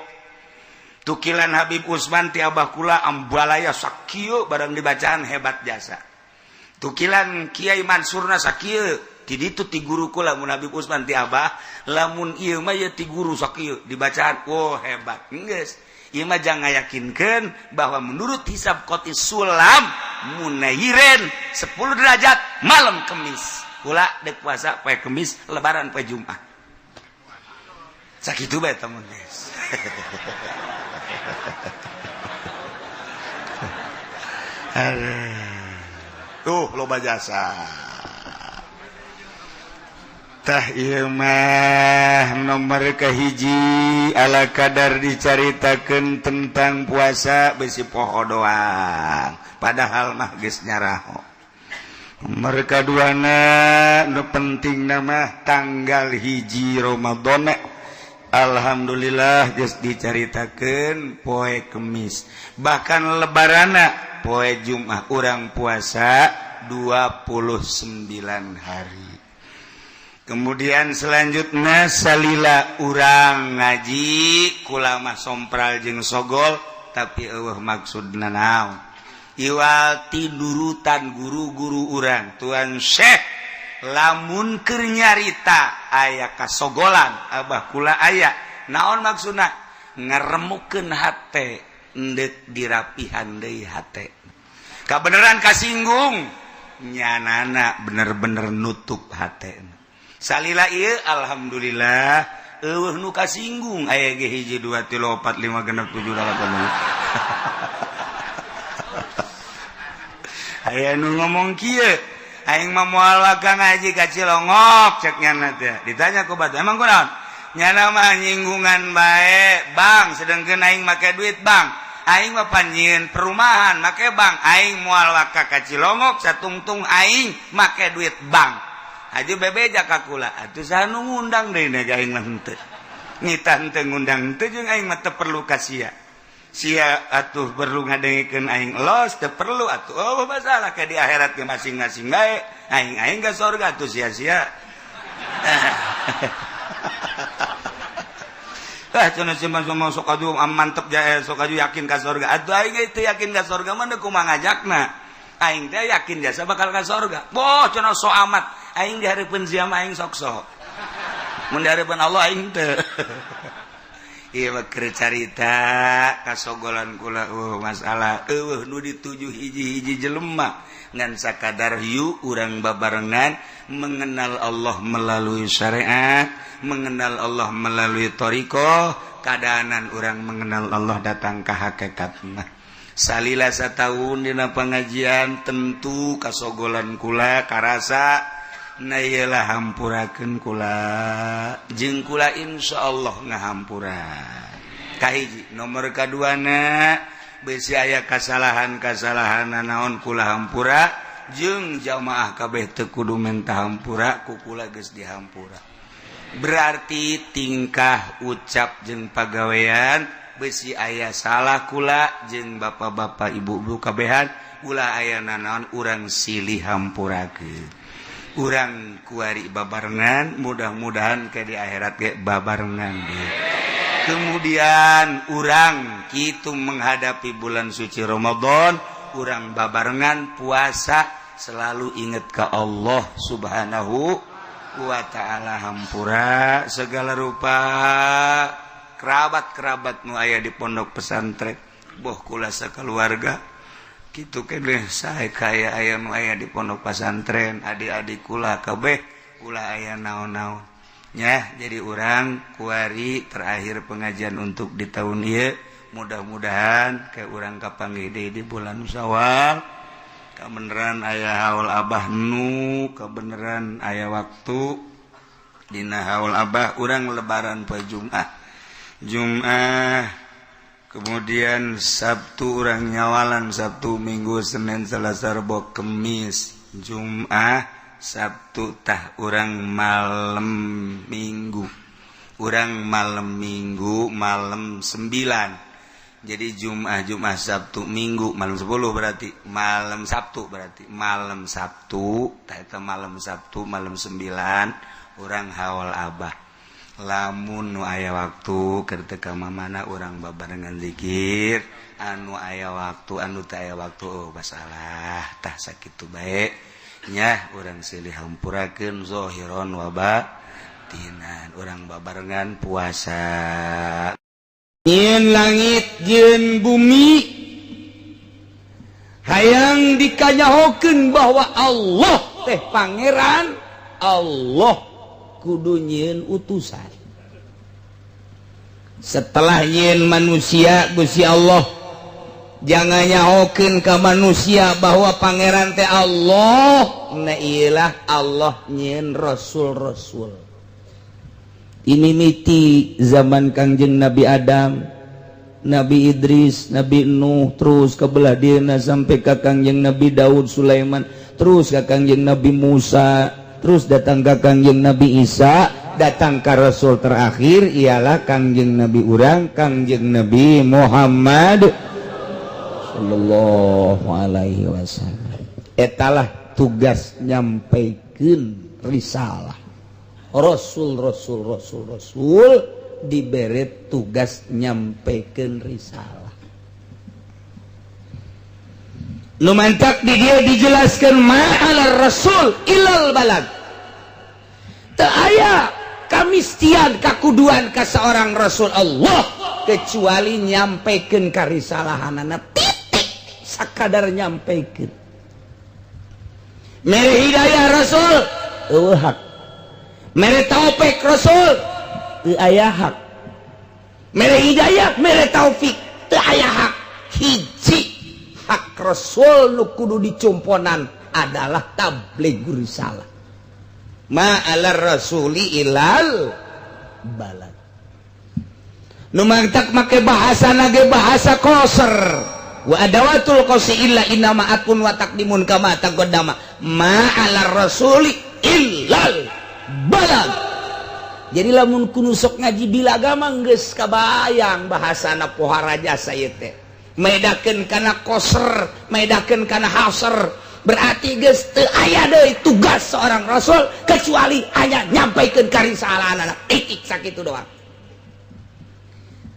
Tukilan Habib Usman ti abah kula ambalaya sakieu barang dibacaan hebat jasa. Tukilan Kiai Mansurna sakieu ti ditu ti guru kula mun Habib Usman ti abah lamun ieu mah ye ti guru sakieu dibacaan oh hebat. Geus ieu mah jangan ngayakinkeun bahwa menurut hisab qoti sulam munayiren 10 derajat malam Kemis. Kula dek puasa poe Kemis, lebaran poe Jumat. Sakitu bae temen geus. Tuh loba jasa. Tah ieu mah nomor kahiji ala kadar dicaritakeun tentang puasa besi poho doang padahal mah geus nyaraho. Nomor kaduana nu penting mah tanggal 1 Ramadan. Alhamdulillah geus dicaritakeun poe Kemis, bahkan lebarana poe Jumat urang puasa 29 hari. Kemudian selanjutnya salila urang ngaji kula mah sompral jeung sogol tapi eueuh maksudna naon. Iwal tidurutan guru-guru urang Tuan Syekh lamun keur nyarita aya kasogolan abah kula aya naon maksudna ngaremukeun hate endek dirapihan deui hate. Kabeneran kasinggung nyanana bener-bener nutup hate. Salila ieu alhamdulillah eueuh nu kasinggung aya ge 1 2 3 4 5 6 7 8. Aya nu ngomong kieu aing mah moal waka ngaji ka Cilongok cek nyana teh. Ditanya ku batur emang kunaon? Nyana mah nyinggungan bae bang sedengkeun aing make duit bang. Aing mah panjieun perumahan make bang. Aing moal waka ka Cilongok satungtung aing make duit bang. Haji bebeja ka kula atuh saha nu ngundang deui na aing mah henteu. Nitah henteu ngundang henteu jeung aing mah teu perlu ka sia. Sia atuh perlu ngadengikeun aing los teu perlu atuh. Oh masalah ka di akhirat ge masing-masing bae. Aing aing ka surga atuh sia-sia. Ah cenah si mah sok atuh mantep jae sok atuh yakin ka surga. Atuh aing ge teu yakin ka surga mah kumaha ngajakna. Aing teh yakin jasa bakal ka surga. Boh cenah sok amat. Aing dihareupeun sia mah aing sok-sok. Mun dihareupeun Allah aing teu. Ieu mah keur carita kasogolan kula masalah eueuh nu dituju hiji-hiji jelema ngan sakadar hiu urang babarengan mengenal Allah melalui syariat, mengenal Allah melalui thariqah, kadaanan urang mengenal Allah datang ka hakikatna. Salila satahun dina pengajian tentu kasogolan kula karasa na iyalah hampurakeun kula jeung kula insyaallah ngahampura. Kahiji nomor kaduana besi aya kasalahan-kasalahan naon kula hampura jeung jamaah kabeh teu kudu menta hampura ku kula geus dihampura. Berarti tingkah ucap jeung pagawean besi aya salah kula jeung bapak-bapak ibu-ibu kabehan ulah aya nanaon urang silih hampurakeun. Urang kuari babarengan mudah-mudahan ke di akhirat ge babarengan ge. Kemudian urang kitu menghadapi bulan suci Ramadan, urang babarengan puasa selalu ingat ke Allah Subhanahu wa ta'ala, hampura segala rupa kerabat-kerabat nu aya di pondok pesantren boh kula sakeluarga kitu keneh sae kaya aya nu aya di pondok pesantren adik-adik kula kabeh kula aya naon-naon nya. Jadi urang kuari terakhir pengajian untuk di tahun ieu mudah-mudahan ke urang kapanggih deui di bulan Syawal kabeneran aya haul abah nu kabeneran aya waktu dina haul abah urang lebaran poe Jumat Jumat kemudian Sabtu urang nyawalan Sabtu Minggu Senin Selasa Rebo Kemis Jumat Sabtu tah urang malam Minggu urang malam Minggu malam 9 Jadi Jumat, Jumat, Sabtu, Minggu malam 10, berarti malam Sabtu, berarti malam Sabtu eta, malam Sabtu malam 9 urang haul Abah. Lamun nu aya waktu ketika mana urang babarengan zikir, anu aya waktu, anu teu aya waktu, oh masalah. Tah, sakitu bae nya, urang silih hampurakeun zohiron wa batinan, urang babarengan puasa. Nyieun langit jeung bumi hayang dikanyahokeun bahwa Allah teh Pangeran. Allah kudu nyieun utusan. Setelah nyieun manusia, Gusti Allah jang nyahokeun ka manusia bahwa Pangeran teh Allah. Nah, iyalah, Allah nyieun rasul-rasul. Ini miti zaman Kangjeng Nabi Adam, Nabi Idris, Nabi Nuh, terus ke belah dina sampai ke Kangjeng Nabi Daud, Sulaiman, terus ke Kangjeng Nabi Musa, terus datang ke Kangjeng Nabi Isa, datang ke Rasul terakhir ialah Kangjeng Nabi urang, Kangjeng Nabi Muhammad Sallallahu Alaihi Wasallam. Etalah tugas nyampaikan risalah Rasul. Rasul, Rasul, Rasul diberi tugas nyampaikan risalah. Nu mantak di dia dijelaskan ma'alar rasul ilal balag. Teu aya kamistian, kakuduan ka seorang rasul Allah kecuali nyampaikan karisalahanana, titik, sakadar nyampaikan. Mere hidayah rasul euweuh hak, mere taufik rasul teu aya hak, mere hidayah, mere taufik teu aya hak. Hiji hak rasul nu kudu dicumponan adalah tabligh risalah. Ma'alar rasuli ilal balag. Nu mantak make bahasa nage bahasa qasar, wa adawatul qasri illa innama atfun wa taqdimun kama taqaddama. Ma'alar rasuli illal balag. Jadi lamun kudu sok ngaji balaghah mah geus kabayang bahasana pohara jasa ieu teh, medakeun kana qasr, medakeun kana hasr. Berarti geus teu aya deui tugas seorang rasul kecuali hanya nyampaikeun karisalahanana, titik, sakitu doang.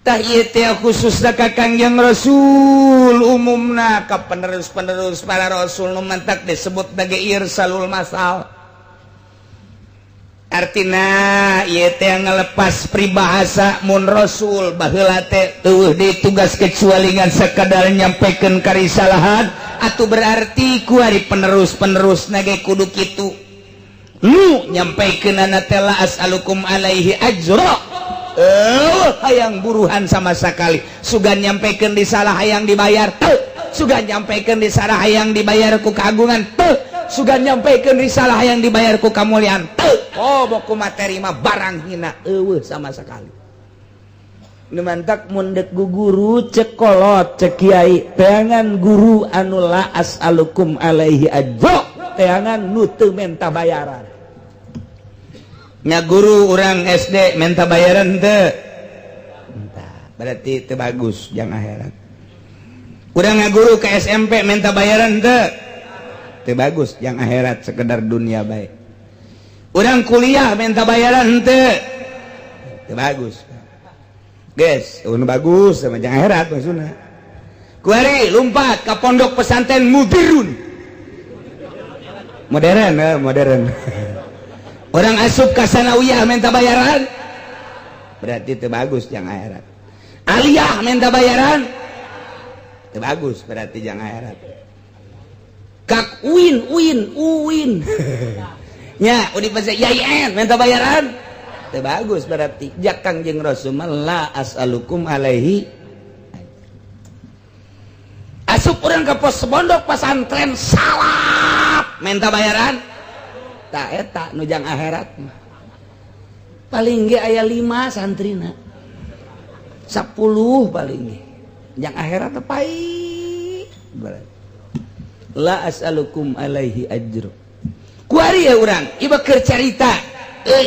Tah, ieu teh khususna ka Kangjeng Rasul, umumna ka penerus-penerus para rasul. Nu mantak disebut sebagai irsalul masal, artina ieu teh ngelepas peribahasa mun rasul baheula teh euweuh deui tugas kecuali ngan sakadar nyampaikan karisalahan. Atuh berarti kuari penerus-penerus nage kudu kitu, nu nyampaikeunana teh la as'alukum alaihi ajra, hayang buruhan sama sekali. Sugan nyampaikan risalah hayang dibayar teu, sugan nyampaikan risalah hayang dibayar ku keagungan teu, sugan nyampaikan risalah hayang dibayar ku kamuliaan teu. Oh, boku materi mah barang hina euweuh sama sekali. Nu mantak mun dek guru, cek kolot, cek kiai, teangan guru anu la as'alukum alaihi ajra, teangan nu teu menta bayaran. Nya, guru urang SD minta bayaran teu? Berarti itu bagus jang akhirat. Urang ngaguru ke SMP minta bayaran teu? Teu bagus jang akhirat, sekedar dunia baik. Urang kuliah minta bayaran teu? Teu bagus, guys. Nu bagus sama jang akhirat maksudna. Kuari lompat ke pondok pesantren mudirun modern, eh, modern. Urang asup ke sanawiyah minta bayaran, berarti itu bagus jang akhirat. Aliyah minta bayaran itu bagus, berarti jang akhirat. Kak uin uin uin nya universitas YIN minta bayaran itu bagus, berarti jak Kangjeng Rasul la as'alukum alaihi. Asup urang ke pos pondok pesantren salaf minta bayaran, tak? Eta nu jang akhirat mah paling ge aya 5 santrina, 10 paling ge jang akhirat teh pai. La as'alukum alaihi ajru. Kuari ya urang ieu keur carita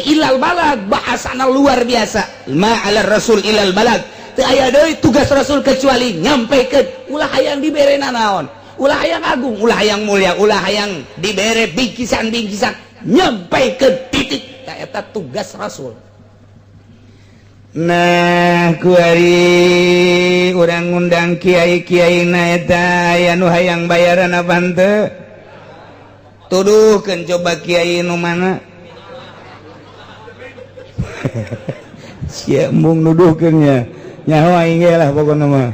ilal balag, bahasana luar biasa. Ma ala rasul ilal balag. Teu aya deui tugas Rasul kecuali nyampaikan. Ulah hayang dibere nanaon, ulah hayang agung, ulah hayang mulia, ulah hayang dibere bingkisan-bingkisan, nyampaikan titik. Tah eta tugas Rasul. Nah, kuari urang ngundang kiai-kiai na eta aya nu hayang bayaran apa henteu? Tuduhkeun coba kiai nu mana? Sia embung nuduhkeun nya. Nyaho aing ge lah pokona mah.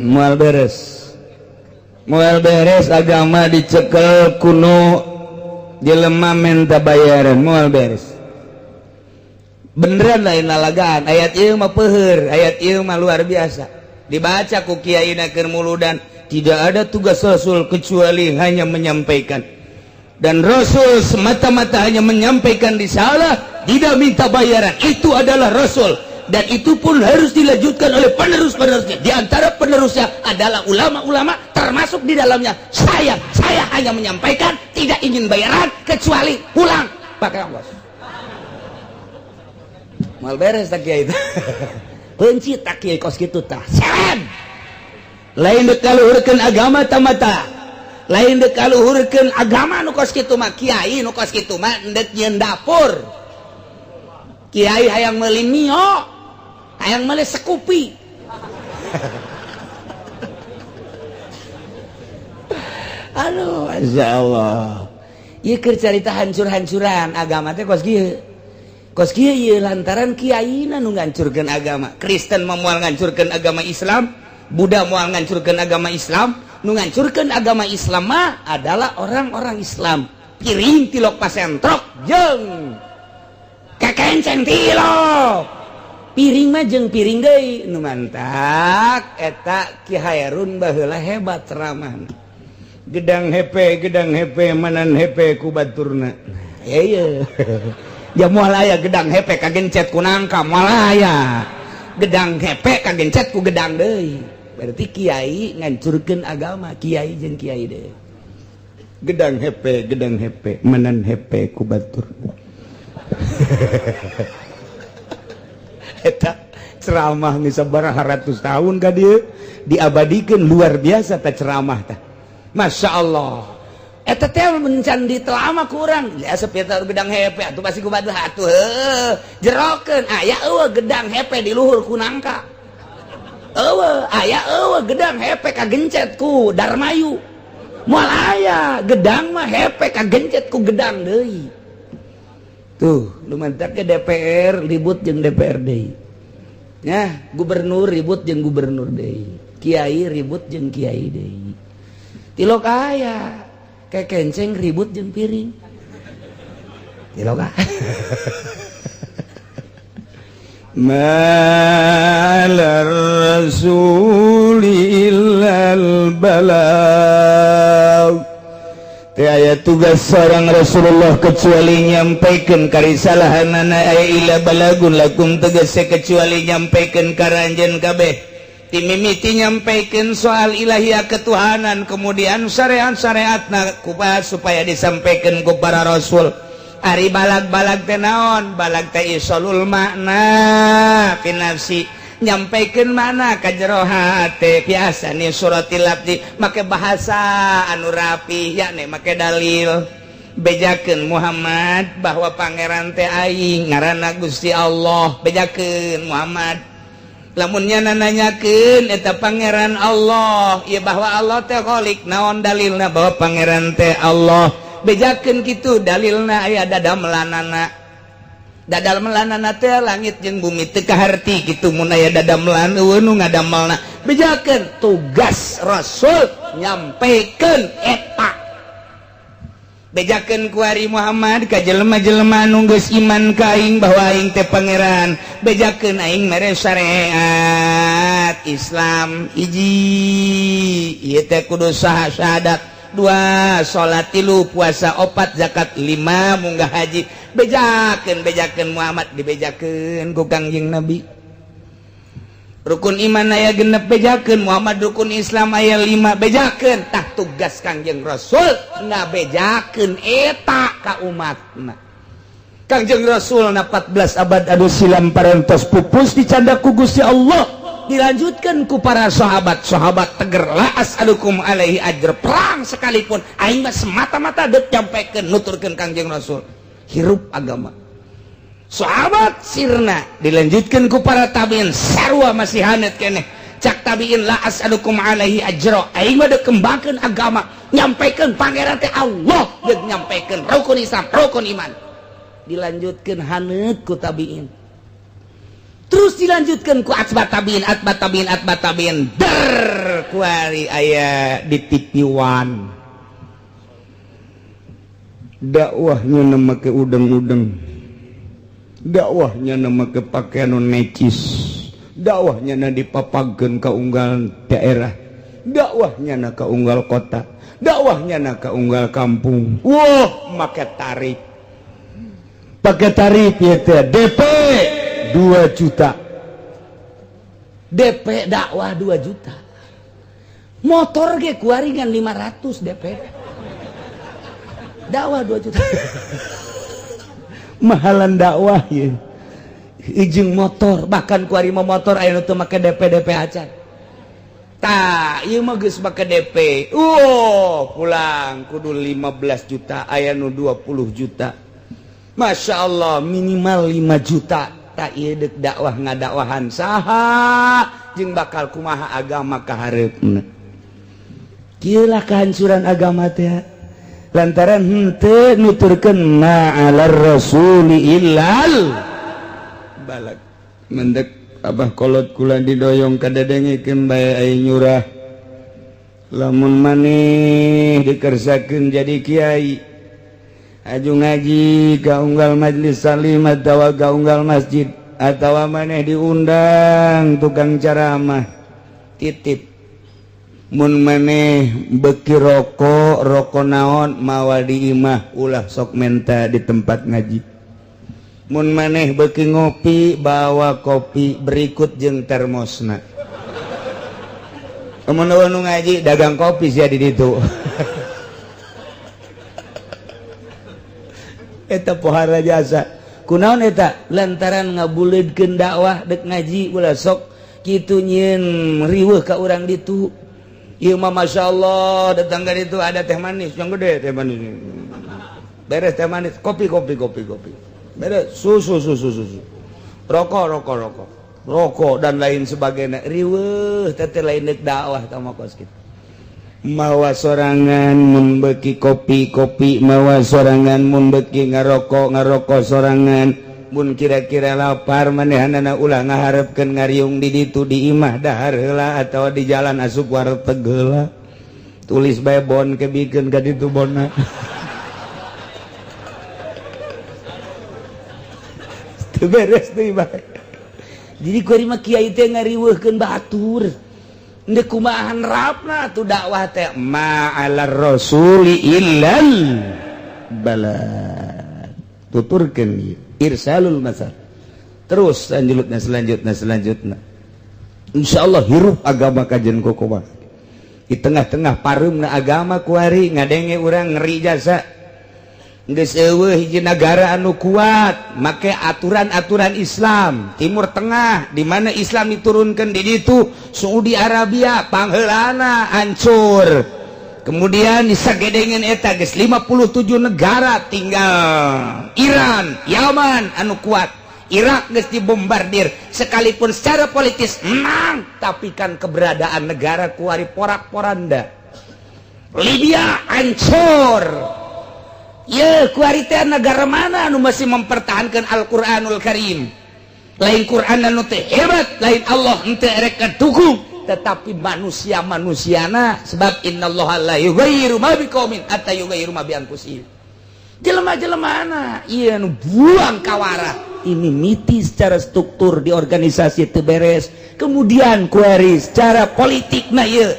Moal beres. Moal beres agama dicekel kuno jelema menta bayaran, moal beres. Beneran lain lalagaan, ayat ieu mah peuheur, ayat ieu mah luar biasa. Dibaca ku kiai keur muludan, tidak ada tugas Rasul kecuali hanya menyampaikan. Dan Rasul semata-mata hanya menyampaikan risalah, tidak minta bayaran. Itu adalah Rasul. Dan itu pun harus dilanjutkan oleh penerus-penerusnya. Di antara penerusnya adalah ulama-ulama, termasuk di dalamnya saya. Saya hanya menyampaikan, tidak ingin bayaran kecuali pulang pakai ongkos. Mal beres tak kiai itu. Kunci tak kiai kos kitu tah. Seren. Lain dek kaluhurkeun agama tamata. Lain dek kaluhurkeun agama nu kos kitu mah, kiai nu kos kitu mah endek nyieun dapur. Kiai hayang meuli mio, hayang meuli sekupi. Aduh, masya Allah. Ieu keur carita hancur-hancuran agama teh kos kieu. Kos kieu ieu lantaran kiaina nu ngancurkeun agama. Kristen mah moal ngancurkeun agama Islam, Buddha moal ngancurkeun agama Islam, nu ngancurkeun agama Islam mah adalah orang-orang Islam. Piring tilok pasentrok jeung kekenceng tilok. Piring mah jeung piring deui nu mantak eta Ki Hairun baheula hebat ceramahna. Gedang hepe manan hepe ku baturna. Ya iya. Ya moal aya gedang hepe kagencet ku nangka, moal aya. Gedang hepe kagencet ku gedang deui. Berarti kiai ngancurkeun agama, kiai jeung kiai deui. Gedang hepe manan hepe ku baturna. Eta ceramah geus sabaraha ratus tahun ka dieu diabadikeun, luar biasa ta ceramah tah. Masya Allah. Eta teh mencan ditelama kurang. Ya sepitar gedang hepe atuh pasti ku batu atuh heuh. Jerokeun aya eueuh gedang hepe di luhur ku nangka. Eueuh aya eueuh gedang hepe kagencet ku Darmayu. Moal aya gedang mah hepe kagencet ku gedang deui. Tuh, lumantak ke DPR ribut jeung DPR deui. Ya, gubernur ribut jeung gubernur deui. Kiai ribut jeung kiai deui. Tilok aya kekenceng ribut jeung piring. Tilok aya. Malar rasuli illal balagh. Teu aya tugas seorang Rasulullah kecuali nyampaikan karisalahanana aya ila balagun lakum tegese kecuali nyampaikan ka anjeun kabeh. Timimiti nyampaikan soal ilahiyah ketuhanan, kemudian syariat-syariatna kubah supaya disampaikan ku para rasul. Ari balag-balag teh naon? Balag teh isolul makna fi nafsi, nyampaikan mana ka jero hate. Biasa nih suratil abdi make bahasa anu rapi, yakni make dalil. Bejakeun Muhammad bahwa pangeran teh aing ngaranna Gusti Allah. Bejakeun Muhammad lamunnya nanyakeun eta pangeran Allah, ya bahwa Allah teh khalik. Naon dalilna bahwa pangeran teh Allah? Bejakeun kitu dalilna aya dadamelanana. Dadamelanana teh langit jeung bumi teu kaharti kitu mun aya dadamelan eueuh nu ngadamelna. Bejakeun tugas Rasul nyampaikan eta. Bejakeun kuari Muhammad ka jelema-jelema nu geus iman ka aing bahwa aing teh pangeran. Bejakeun aing mere syariat Islam hiji ieu teh kudu syahadat, 2 salat, 3 puasa, 4 zakat, 5 munggah haji. Bejakeun bejakeun Muhammad dibejakeun ku Kangjeng Nabi. Rukun iman aya 6, bejakeun. Muhammad, rukun Islam aya 5, bejakeun. Tah, tugas Kangjeng Rasul ngabejakeun eta ka umatna. Kangjeng Rasul na 14 abad anu silam parantos pupus, dicandak ku Gusti Allah, dilanjutkan ku para sahabat. Sahabat teger, la as'alukum alaihi ajr, perang sekalipun aing mah semata-mata deuk nyampaikan, nuturkeun Kangjeng Rasul, hirup agama. Sahabat sirna, dilanjutkan ku para tabiin, sarua masih hanet keneh. Cak tabiin, la as'alukum alaihi ajra, aing mah deuk kembangkeun agama, nyampaikan Pangeran teh Allah, deuk nyampaikan rukun Islam, rukun iman. Dilanjutkan hanet ku tabiin, terus dilanjutkan ku atba tabiin, atba tabiin, atba tabiin, der kuari aya di TV One Dakwahnya nama ke udeng-udeng, dakwahnya nama ke pakaian necis, dakwahnya na dipapageun ka unggal daerah, dakwahnya na ka unggal kota, dakwahnya na ka unggal kampung. Wah, make tarif, pakai tarif ya teh, DP 2 juta, DP dakwah 2 juta, motor ge kuari ngan 500. DP dakwah 2 juta, mahalan dakwah ya. Ijing motor. Bahkan kuari mah motor aya nu teu make DP DP acan. Tah, ieu mah geus make DP. Oh, pulang kudu 15 juta, aya nu 20 juta. Masya Allah, minimal 5 juta. Tak, ieu deuk dakwah, ngadakwahan saha jeung bakal kumaha agama ka hareupna? Kieu lah kehancuran agama teh, lantaran henteu nuturkeun ma'alar rasuli illal balagh. Mendek Abah kolot kula didoyong kadedengekeun bae ai nyurah. Lamun maneh dikersakeun jadi kiai, aju ngaji ka unggal majlis salim atawa ka unggal masjid atawa maneh diundang tukang ceramah, titip, mun maneh beki rokok, rokok naon, mawa di imah, ulah sok menta di tempat ngaji. Mun maneh beki ngopi, bawa kopi berikut jeung termosna. Mun nu ngaji dagang kopi sia di ditu, eta pohara jasa. Kunaon eta? Lantaran ngabuleudkeun dakwah, dek ngaji ulah sok kitu nyieun riweuh ka urang ditu. Ieu mah Masya Allah, datang ka ditu ada teh manis yang gede, teh manis beres, teh manis, kopi, kopi, kopi, kopi beres, susu, susu, susu, rokok, rokok, rokok, rokok, dan lain sebagainya. Riweuh teh, lain dek dakwah tah kos kitu. Mawa sorangan mun beki kopi, kopi mawa sorangan, mun beki ngarokok, ngarokok sorangan. Mun kira-kira lapar, manehanana ulah ngaharepkeun ngariung di ditu, di imah dahar heula atau di jalan asup warteg heula, tulis bae bon, kebikeun ka ditu bona. Teu beres deui bae. Jadi kuari mah kiai teh ngariweuhkeun batur. Ndek kumaha rapna tuh dakwah teh? Ma'alar rasuli illal balagh. Tuturkeun ieu irsalul masal terus selanjutnya, selanjutnya, selanjutnya. Insyaallah hirup agama kajen kokoba di tengah-tengah pareumna agama. Kuari ngadenge urang ngeri jasa, geus eueuh hiji nagara anu kuat make aturan-aturan Islam. Timur Tengah, di mana Islam diturunkan di ditu, Saudi Arabia pangheulana hancur. Kemudian disagedengeun eta geus 57 negara, tinggal Iran, Yaman anu kuat. Irak geus dibombardir, sekalipun secara politis menang, tapi kan keberadaan negara kuari porak-poranda. Libya hancur. Ye, kuari teh negara mana anu masih mempertahankan Al-Qur'anul Karim? Lain Quran anu teh hebat, lain Allah henteu erek dukung, tetapi manusia-manusiana, sebab innallaha la yughayyiru ma biqaumin hatta yughayyiru ma bi anfusihim. Jelema-jelemana ieu nu buang kawara ini miti secara struktur di organisasi teu beres, kemudian kuari secara politik na ieu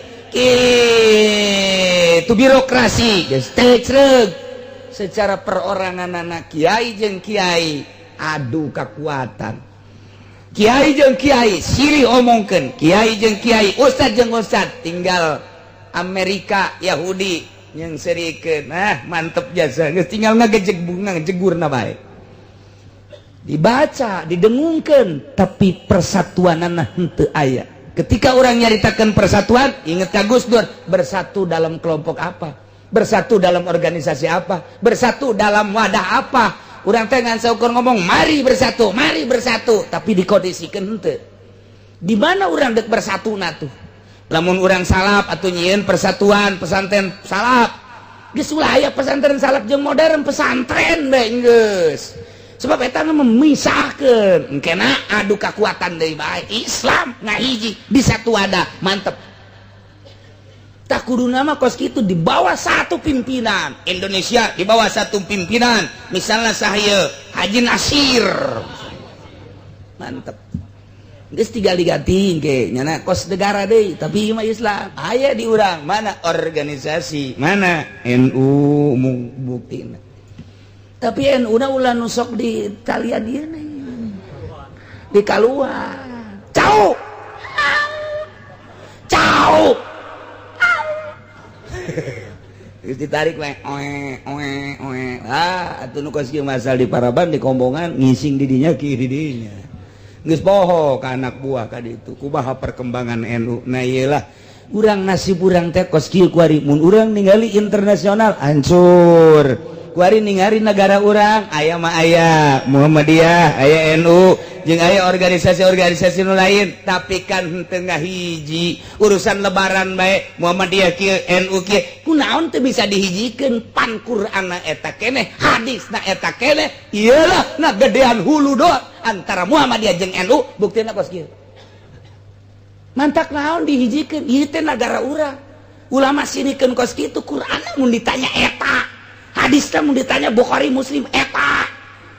itu birokrasi geus teu, secara perorangan anak kiai jeung kiai adu kekuatan. Kiai jeung kiai silih omongkeun, kiai jeung kiai, ustad jeung ustad, tinggal Amerika, Yahudi yang serikeun. Nah, mantep jasa, geus tinggal ngagejeg bunga jegurna bae. Dibaca, didengungkeun, tapi persatuanana henteu aya. Ketika orang nyaritakan persatuan, inget ka Gus Dur, bersatu dalam kelompok apa? Bersatu dalam organisasi apa? Bersatu dalam wadah apa? Urang teh ngan saukur ngomong mari bersatu, tapi dikondisikan henteu. Di mana urang dek bersatu tuh? Lamun urang salaf atau nyieun persatuan pesantren salaf. Geus ulah aya pesantren salaf jeung modern, pesantren bae geus. Sebab eta mah memisahkeun. Engkena adu kekuatan deui bae. Islam ngahiji di satu wadah, mantep. Tak kudu nama kos kitu, di bawah satu pimpinan. Indonesia di bawah satu pimpinan, misalnya saya Haji Nasir, mantep. Geus tinggal diganti ke nyana kos negara deui, tapi mah Islam aya di urang. Mana organisasi, mana NU buktina? Tapi NU na ulah nusok di talian ieu di kaluar. Cau cau. Geus ditarik we, oe oe oe. Ah, atuh nu kos kieu masal di paraban, di kombongan, ngising di dinya, ki di dinya. Geus poho ka anak buah ka ditu kumaha perkembangan NU. Nah, ieu lah urang, nasib urang teh kos kieu kuari. Mun urang ningali internasional hancur, kuari ningali negara urang aya mah aya Muhammadiyah, aya NU, jeung aya organisasi-organisasi nu lain, tapi kan henteu ngahiji. Urusan lebaran bae Muhammadiyah kieu, NU kieu. Kunaon teu bisa dihijikeun? Pan Qur'anna eta keneh, hadisna eta keneh. Iyalah, nah, gedean hulu doang antara Muhammadiyah jeung NU, buktina kos kieu. Mantak naon dihijikeun? Ieu teh nagara urang. Ulama sinikeun kos kitu. Qur'an mun ditanya eta, hadisna mun ditanya Bukhari Muslim eta.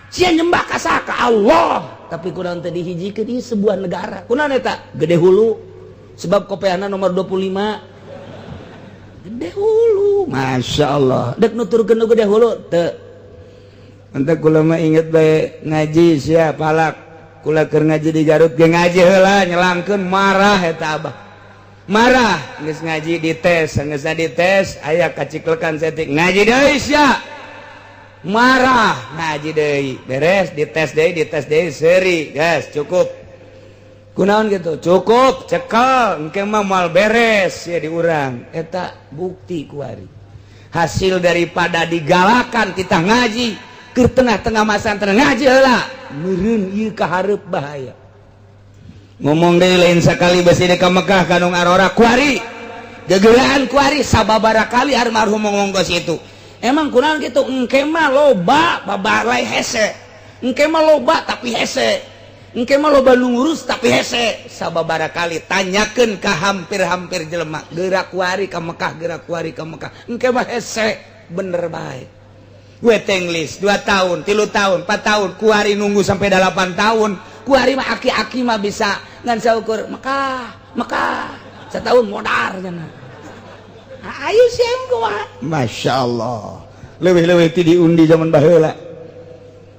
Sia nyembah ka saha? Ka Allah. Tapi kunaon teh dihijikeun? Ieu sebuah negara. Kunaon eta? Gede hulu. Sebab kopeana nomor 25, gede hulu. Masya Allah, dek nuturkeun nu gede hulu teu. Entah kula mah inget bae ngaji sia palak. Kula keur ngaji di Garut ge, ngaji heula nyelangkeun, marah eta abah. Marah, geus ngaji dites, geus dites aya kaciklekan saeutik, ngaji deui sia. Marah, ngaji deui, beres dites deui, dites deui seuri, guys, cukup. Kunaon gitu? Cukup, cekel, engke mah moal beres ya di urang. Eta bukti kuari. Hasil daripada digalakan kita ngaji ke tengah-tengah masa ngaji heula meureun ieu kahareup bahaya. Ngomong deui, lain sakali besi ka Mekah kanung arora kuari. Gegelaan kuari sababara kali almarhum ngomong kos itu. Emang kunaon gitu? Engke mah loba babalai hese. Engke mah loba tapi hese. Engke mah loba nu ngurus tapi hese. Sababara kali tanyakeun ka hampir-hampir jelema gerak kuari ka Mekah, gerak kuari ka Mekah. Engke mah hese, bener bae. Waiting list 2 tahun, 3 tahun, 4 tahun, kuari nunggu sampai 8 tahun. Kuari mah aki-aki mah bisa ngan saukur Mekah, Mekah setahun modar cenah. Ayo siap kumaha? Masya Allah, lebih-lebih ti diundi zaman baheula.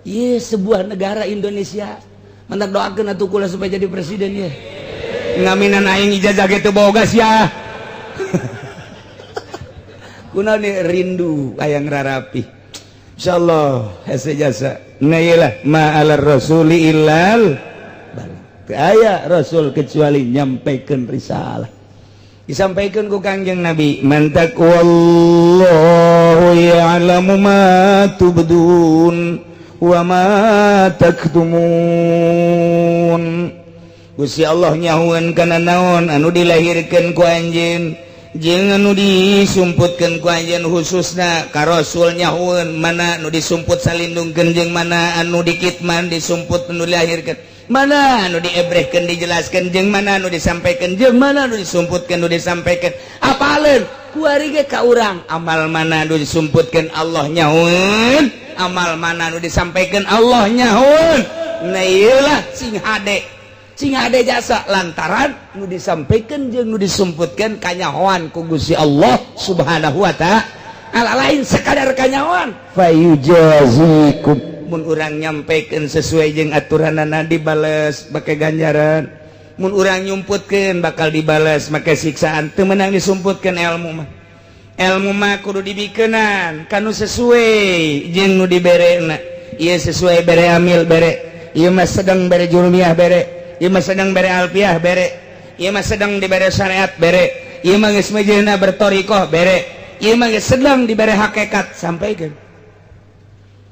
Iya, sebuah negara Indonesia. Mantak doakeun atuh kula supaya jadi presiden ya. Ngaminan aing ijazah gitu boga sia. Kunaon nih rindu hayang rarapi. Insyaallah hese jasa. Nah, iyalah, ma alar rasuli illal balagh. Aya rasul kecuali nyampaikan risalah. Disampaikan ku Kangjeng Nabi, mantak wallahu ya'lamu ma tubdun wa ma taktumun. Gusti Allah nyahueun kana naon anu dilahirkeun ku anjeun jeung anu disumputkeun ku anjeun, khususna ka Rasul, nyahueun mana anu disumput salindungkeun jeung mana anu dikitman, disumput anu dilahirkeun, mana anu diebrehkeun dijelaskeun, jeung mana anu disampaikan, jeung mana anu disumputkeun nu disampaikan. Apaleun kuari ge ka urang, amal mana anu disumputkeun Allah nyahueun, amal mana anu disampaikan Allah nyahueun. Nah, iyalah, sing hade, sing hade jasa, lantaran nu disampaikan jeung nu disumputkeun kanyahoan ku Gusti Allah Subhanahu wa Ta'ala, lain sekadar kanyahoan. Fayujazikum. Mun urang nyampaikan sesuai jeung aturanana, dibales make ganjaran. Mun urang nyumputkeun, bakal dibales make siksaan. Teu meunang disumputkeun ilmu mah. Ilmu mah kudu dibikeunan kanu sesuai jeung nu diberena. Ieu sesuai, bere amil, bere. Ieu mah sedang, bere jurumiyah, bere. Ieu mah sedang, bere alfiah, bere. Ieu mah sedang, dibere syariat, bere. Ieu mah geus mejeuna bertorikoh, bere. Ieu mah geus sedang, dibere hakikat, sampaikan,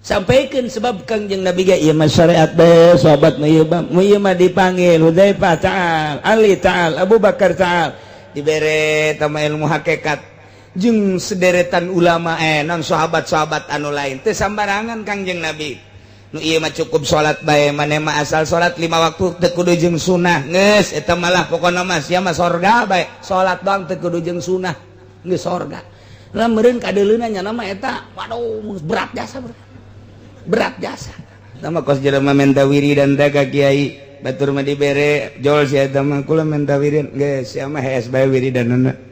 sampaikan. Sebab Kangjeng Nabi ge ieu mah syariat bae, sahabat mah ieu mah, ieu mah dipanggil Hudzaifah ta'al, Ali ta'al, Abu Bakar ta'al, dibere tama ilmu hakikat jeung sederetan ulama, non sahabat-sahabat anu lain. Teu sambarangan Kangjeng Nabi. Nu ieu mah cukup salat bae, maneh mah asal salat lima waktu, teu kudu jeung sunah, geus eta malah pokona mah sia mah sorga bae. Salat doang, teu kudu jeung sunah, geus sorga lah meureun kadeuleuna nya mah eta. Waduh, berat jasa, berat, berat jasa sama kos jelema menta wiridan teh ka kiai batur mah dibere jol sia eta mah. Kula menta wiridan, geus sia mah hees bae wiridanna.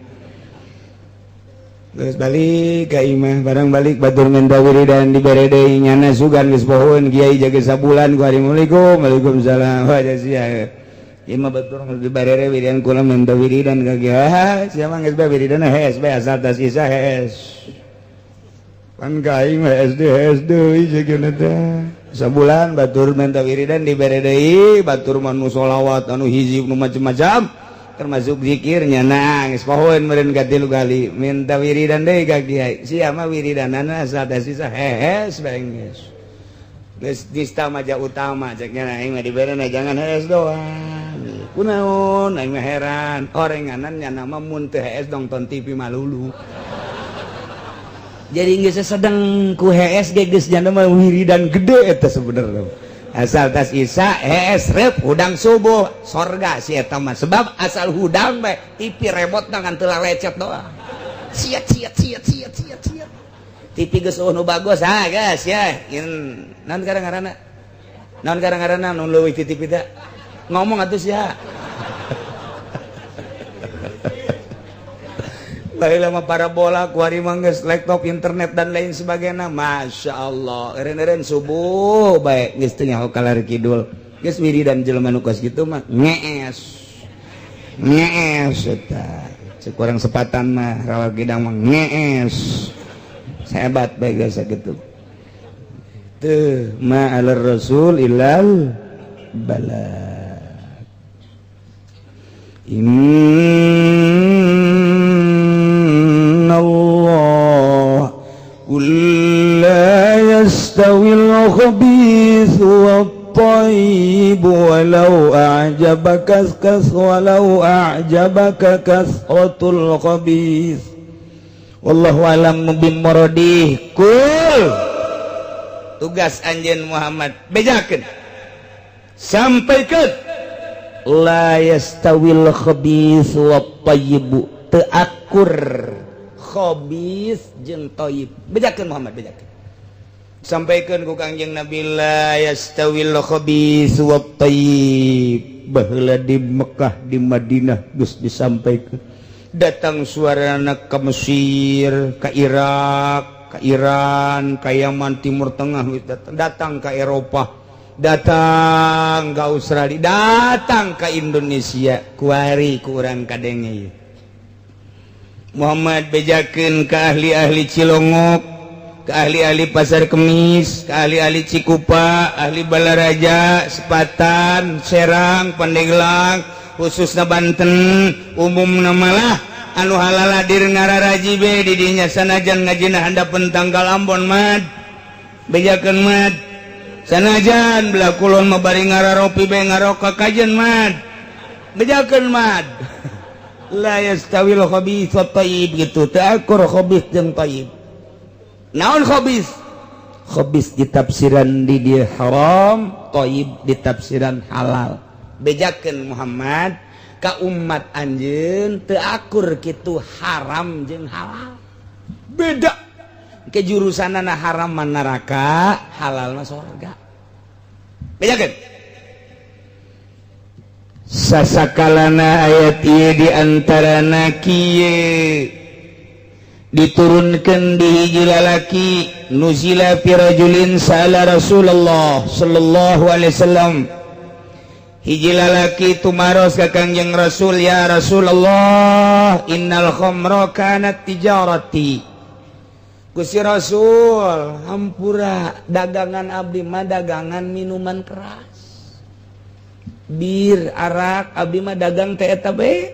Geus balik ka imah, barang balik batur menta wiridan, dibere deui. Nyana sugan geus pohoeun kiai jaga sabulan ku hari. Assalamualaikum, waalaikumsalam. Wah, sia ieu mah batur dibere wiridan. Kula menta wiridan ka kiai, sia mah geus bae wiridan hees bae, asal tas isa hees. Pan ka aing mah SD SD deui teh. Sabulan batur menta wiridan, dibere deui. Batur mah nu sholawat, anu hizib, nu macam-macam, termasuk zikirnya. Nangis pohoeun meureun katilu kali minta wiridan deui ka kiai, sia mah wiridanana asal teh sisa hees bae, geus geus nista maja utama cek nya. Aing mah diberena jangan hees doang, kunaon? Aing mah heran orenganan nya nama mun teu hees nonton TV malulu. Jadi geus sedang ku hees ge geus nya mah wiridan gede eta sebenarnya. Asal tas isa hees rep hudang subuh, sorga si eta mah. Sebab asal hudang bae TV remote ngan teu lecet doang, siat siat siat siat siat siat, TV geus nu bagus. Ah guys ya, in naon kadang-ngaranna, naon kadang-ngaranna nu leuwih ti TV teh? Ngomong atuh sia. Baheula mah parabola, kuari mah geus laptop, internet, dan lain sebagainya. Masya Allah, eureun-eureun subuh bae geus teu nyaho kalar kidul, geus wiridan. Jelema nu kos kitu mah ngees ngees eta. Cek urang sepatan mah, rawa gidang mah ngees hebat bae geus kitu teu. Ma alar rasul illal balagh. Inna Allah qul la yastawil khabithu wat-tayyib walau a'jabaka kas walau a'jabaka kasratul khabith. Wallahu alam bimuradih. Kul, tugas anjeun Muhammad bejakeun, sampaikan, la yastawil khabith wat thayyib, teu akur khabith jeung thayyib. Bejakeun Muhammad, bejakeun, sampaikan ku Kangjeng Nabi, la yastawil khabith wat thayyib. Baheula di Mekah, di Madinah geus disampaikan, datang suarana ke Mesir, ke Irak, ke Iran, ke Yaman, Timur Tengah, datang, datang ke Eropa, datang ke Australia, datang ke Indonesia. Kuari kurang kadenge. Muhammad bejakeun ke ahli-ahli Cilongok, ke ahli-ahli Pasar Kemis, ke ahli-ahli Cikupa, ahli Balaraja, Sepatan, Serang, Pandeglang, khususnya Banten, umum malah anu halaladir ngararaji be di dinya sanajan ngajina handapeun tanggal Ambon. Mad, bejakeun mad, sanajan belah kulon mah bari ngararopi be ngaroka kajen. Mad, bejakeun mad, la yastawil khabith wat thayyib gitu, teu akur khabith jeung thayyib. Naon khabith? Khabith ditafsiran di dia haram, thayyib ditafsiran halal. Bejakeun Muhammad ka umat anjeun, teu akur kitu haram jeung halal, beda ke jurusanana. Haram mah neraka, halal mah sorga. Bejakeun sasakalana ayat ieu di antarana kieu. Diturunkan di hiji lalaki. Nuzila fi rajulin sa'ala Rasulullah sallallahu alaihi wasallam. Hiji lalaki tumaros ka Kangjeng Rasul, "Ya Rasulullah, innal khamra kanat tijarati." Gusti Rasul, hampura, dagangan abdi mah dagangan minuman keras, bir, arak. Abdi mah dagang teh eta bae,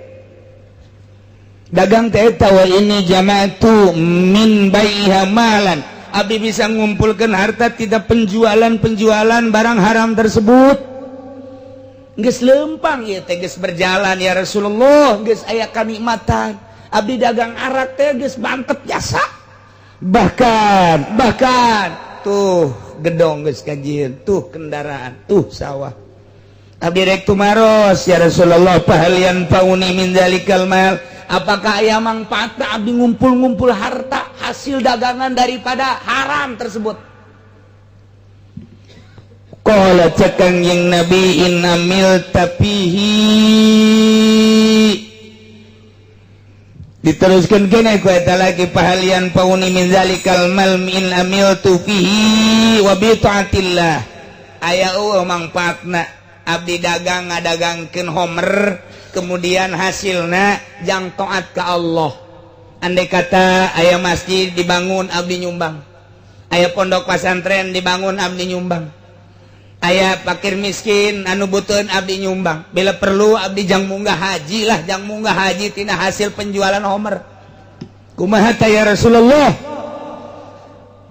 dagang teh eta. Wa inni jama'tu min baiha malan. Abdi bisa ngumpulkan harta tidak penjualan-penjualan barang haram tersebut. Geus lempang ya teh, geus berjalan, ya Rasulullah, geus aya kanikmatan. Abdi dagang arak teh geus mantep jasa, bahkan bahkan tuh gedong geus kajian, tuh kendaraan, tuh sawah. Abdi rek tumaros, ya Rasulullah, fahal yanfa'uni min dzalikal mal? Apakah aya mangfaatna abdi ngumpul-ngumpul harta hasil dagangan daripada haram tersebut? Qala, cek Kangjeng Nabi, in amilta fihi. Diteruskan kene ku eta lagi, fahal yanfa'uni min dzalikal mal in amiltu fihi wa bi taatillah? Aya eueuh mangfaatna abdi dagang, ngadagangkeun homer, kemudian hasilna jang taat ka Allah? Andai kata aya masjid dibangun, abdi nyumbang. Aya pondok pesantren dibangun, abdi nyumbang. Aya fakir miskin anu butuh, abdi nyumbang. Bila perlu abdi jang munggah haji lah, jang munggah haji tina hasil penjualan homer. Kumaha ta, ya Rasulullah?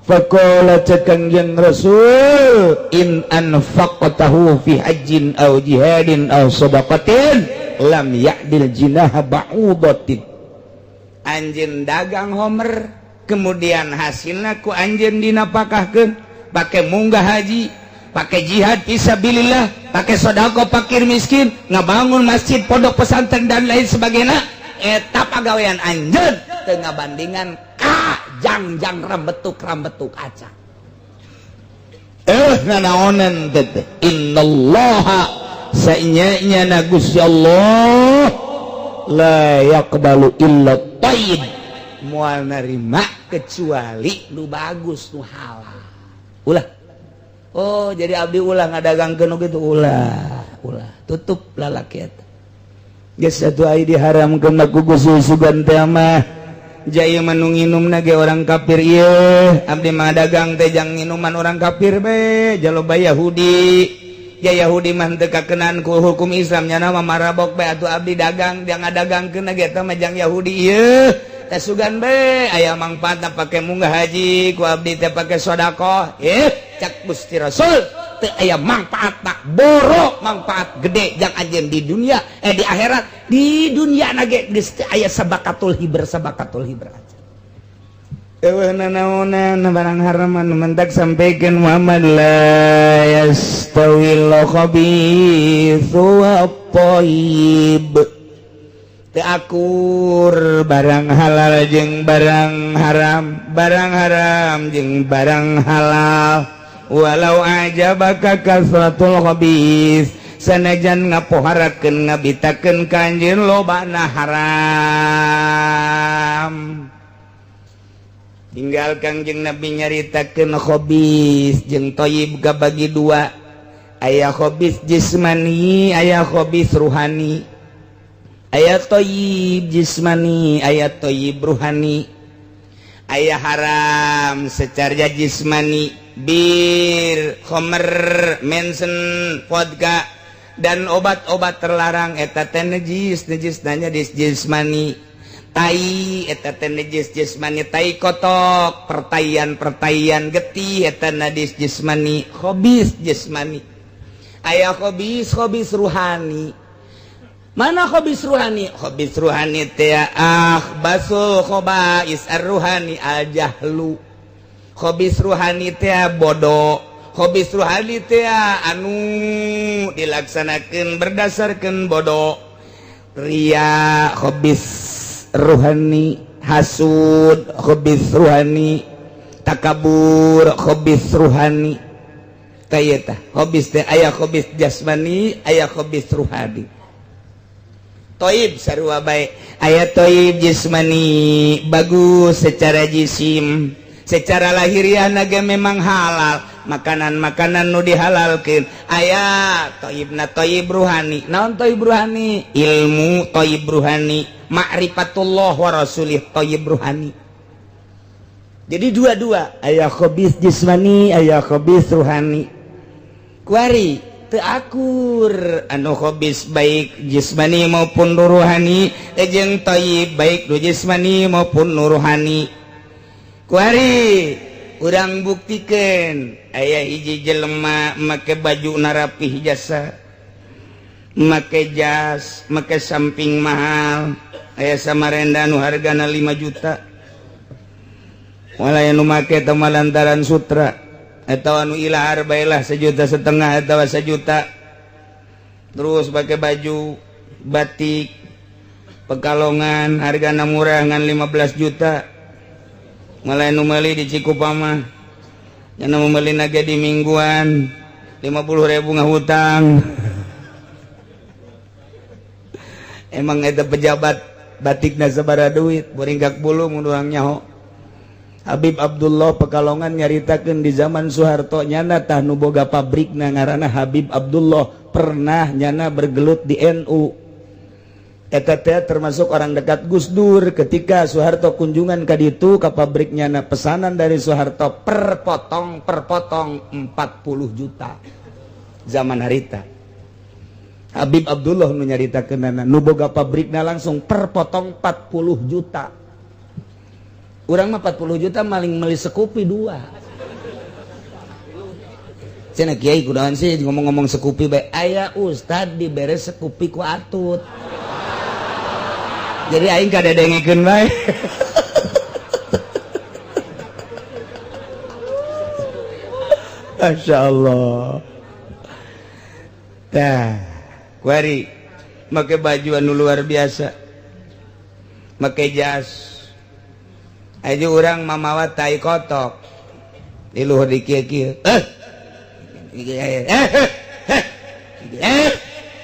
Faqala, cek Kangjeng Rasul, in anfaqtahu fi hajjin aw jihadin aw sadaqatin lam ya'dil jinaha ba'udatin. Anjeun dagang homer, kemudian hasilna ku anjeun dinapakahkeun, pakai munggah haji, pakai jihad fisabilillah, pakai sedekah fakir miskin, ngabangun masjid, pondok pesantren, dan lain sebagainya, eta pagawean anjeun teu ngabandingan ka jangjang rambetuk rambetuk aca. Eh, nanaonan teh? Innallaha, saenya na Gusti Allah, la yaqbalu illa thayyib, moal narima kecuali nu bagus, nu halal. Ulah. Oh, jadi abdi ulah ngadagangkeun nu kitu, ulah, ulah. Tutup lalaki eta. Geus atuh ai diharamkeun mah ku Gusti, sugan teh mah jaya mah nu nginum ge orang kafir ieu. Abdi mah dagang teh jang minuman orang kafir be, jaloba Yahudi ya. Yahudi mah teu kakenaan ku hukum Islam, nya mah marabok be. Atuh abdi dagang, jangan dagangkeun ge eta mah jang Yahudi ieu teh. Sugan be aya mangfaatna pake munggah haji ku abdi teh, pake sedekah. Eh, cak Gusti Rasul, teu aya mangfaatna, boro manfaat gede jang anjeun di dunia, eh, di akhirat, di dunia na ge geus teu aya sabakatul hibr, sabakatul hibr aja. Eueuh nanaonan barang haram anu mentak sampaikan Muhammad, la yastawil khabithu wat thayyib. Teu akur barang halal jeung barang haram, barang haram jeung barang halal. Walau a'jabaka kasratul khabis, sanajan ngapoharakeun, ngabitakeun ka anjeun lobana haram. Tinggal Kangjeng Nabi nyaritakeun khobis jeung thayyib bagi dua: aya khobis jismani, aya khobis ruhani. Aya thayyib jismani, aya thayyib ruhani. Aya haram secara jismani, bir, khomer, mensen, vodka, dan obat-obat terlarang, eta teh najis, najis nanya di jismani. Tai eta teh najis jismani, tai kotok, pertaian pertaian getih, eta najis jismani, khobis jismani. Aya khobis khobis ruhani. Mana khobis ruhani? Khobis ruhani teh akhbasul khobais ar-ruhani al-jahlu. Khobis ruhani teh bodoh. Khobis ruhani teh anu dilaksanakan berdasarkan bodoh. Ria khobis ruhani, hasud khobis ruhani, takabur khobis ruhani. Tah, khobis teh aya khobis jasmani, aya khobis ruhani. Toib sarua bae, aya toib jismani, bagus secara jisim, secara lahiriah naga memang halal, makanan-makanan nu dihalalkeun. Aya toibna toib ruhani. Naon toib ruhani? Ilmu toib ruhani, ma'rifatullah wa rasulih toib ruhani. Jadi dua-dua, aya khobis jismani, aya khobis ruhani. Kuari teu akur anu khobis baik jismani maupun ruhani jeung toyib baik nu jismani maupun ruhani. Kuari urang buktikan, aya hiji jelema make baju narapih jasa, make jas, make samping mahal, aya Samarenda nu hargana 5 juta, wala nu make teh lantaran sutra atau anu ilahar bae lah 1,5 juta atau 1 juta. Terus pakai baju batik Pekalongan hargana murah ngan 15 juta, malah nu meuli di Cikupa mah yang meuli nage di mingguan 50.000 ngahutang. Emang eta pejabat batikna sabaraha duit, boringgak bulu mun urang nyaho. Habib Abdullah Pekalongan nyaritakeun di zaman Soeharto, nyana tah nu boga pabrikna ngaranna Habib Abdullah, pernah nyana bergelut di NU. Eta teh termasuk orang dekat Gus Dur. Ketika Soeharto kunjungan ka ditu ka pabriknya, na pesanan dari Soeharto per potong per potong 40 juta zaman harita. Habib Abdullah nu nyaritakeunana, nu boga pabrikna langsung per potong 40 juta. Urang mah 40 juta maling meuli sekupi dua. Cenah kiai, kunaon sih ngomong-ngomong sekupi bae? Aya ustad dibere sekupi ku Atut, jadi aing kadedengekeun bae. Masya Allah. Tah kuari make baju anu luar biasa, make jas aja, urang mamawa tai kotok di luhur di kieu kieu, eh eh eh eh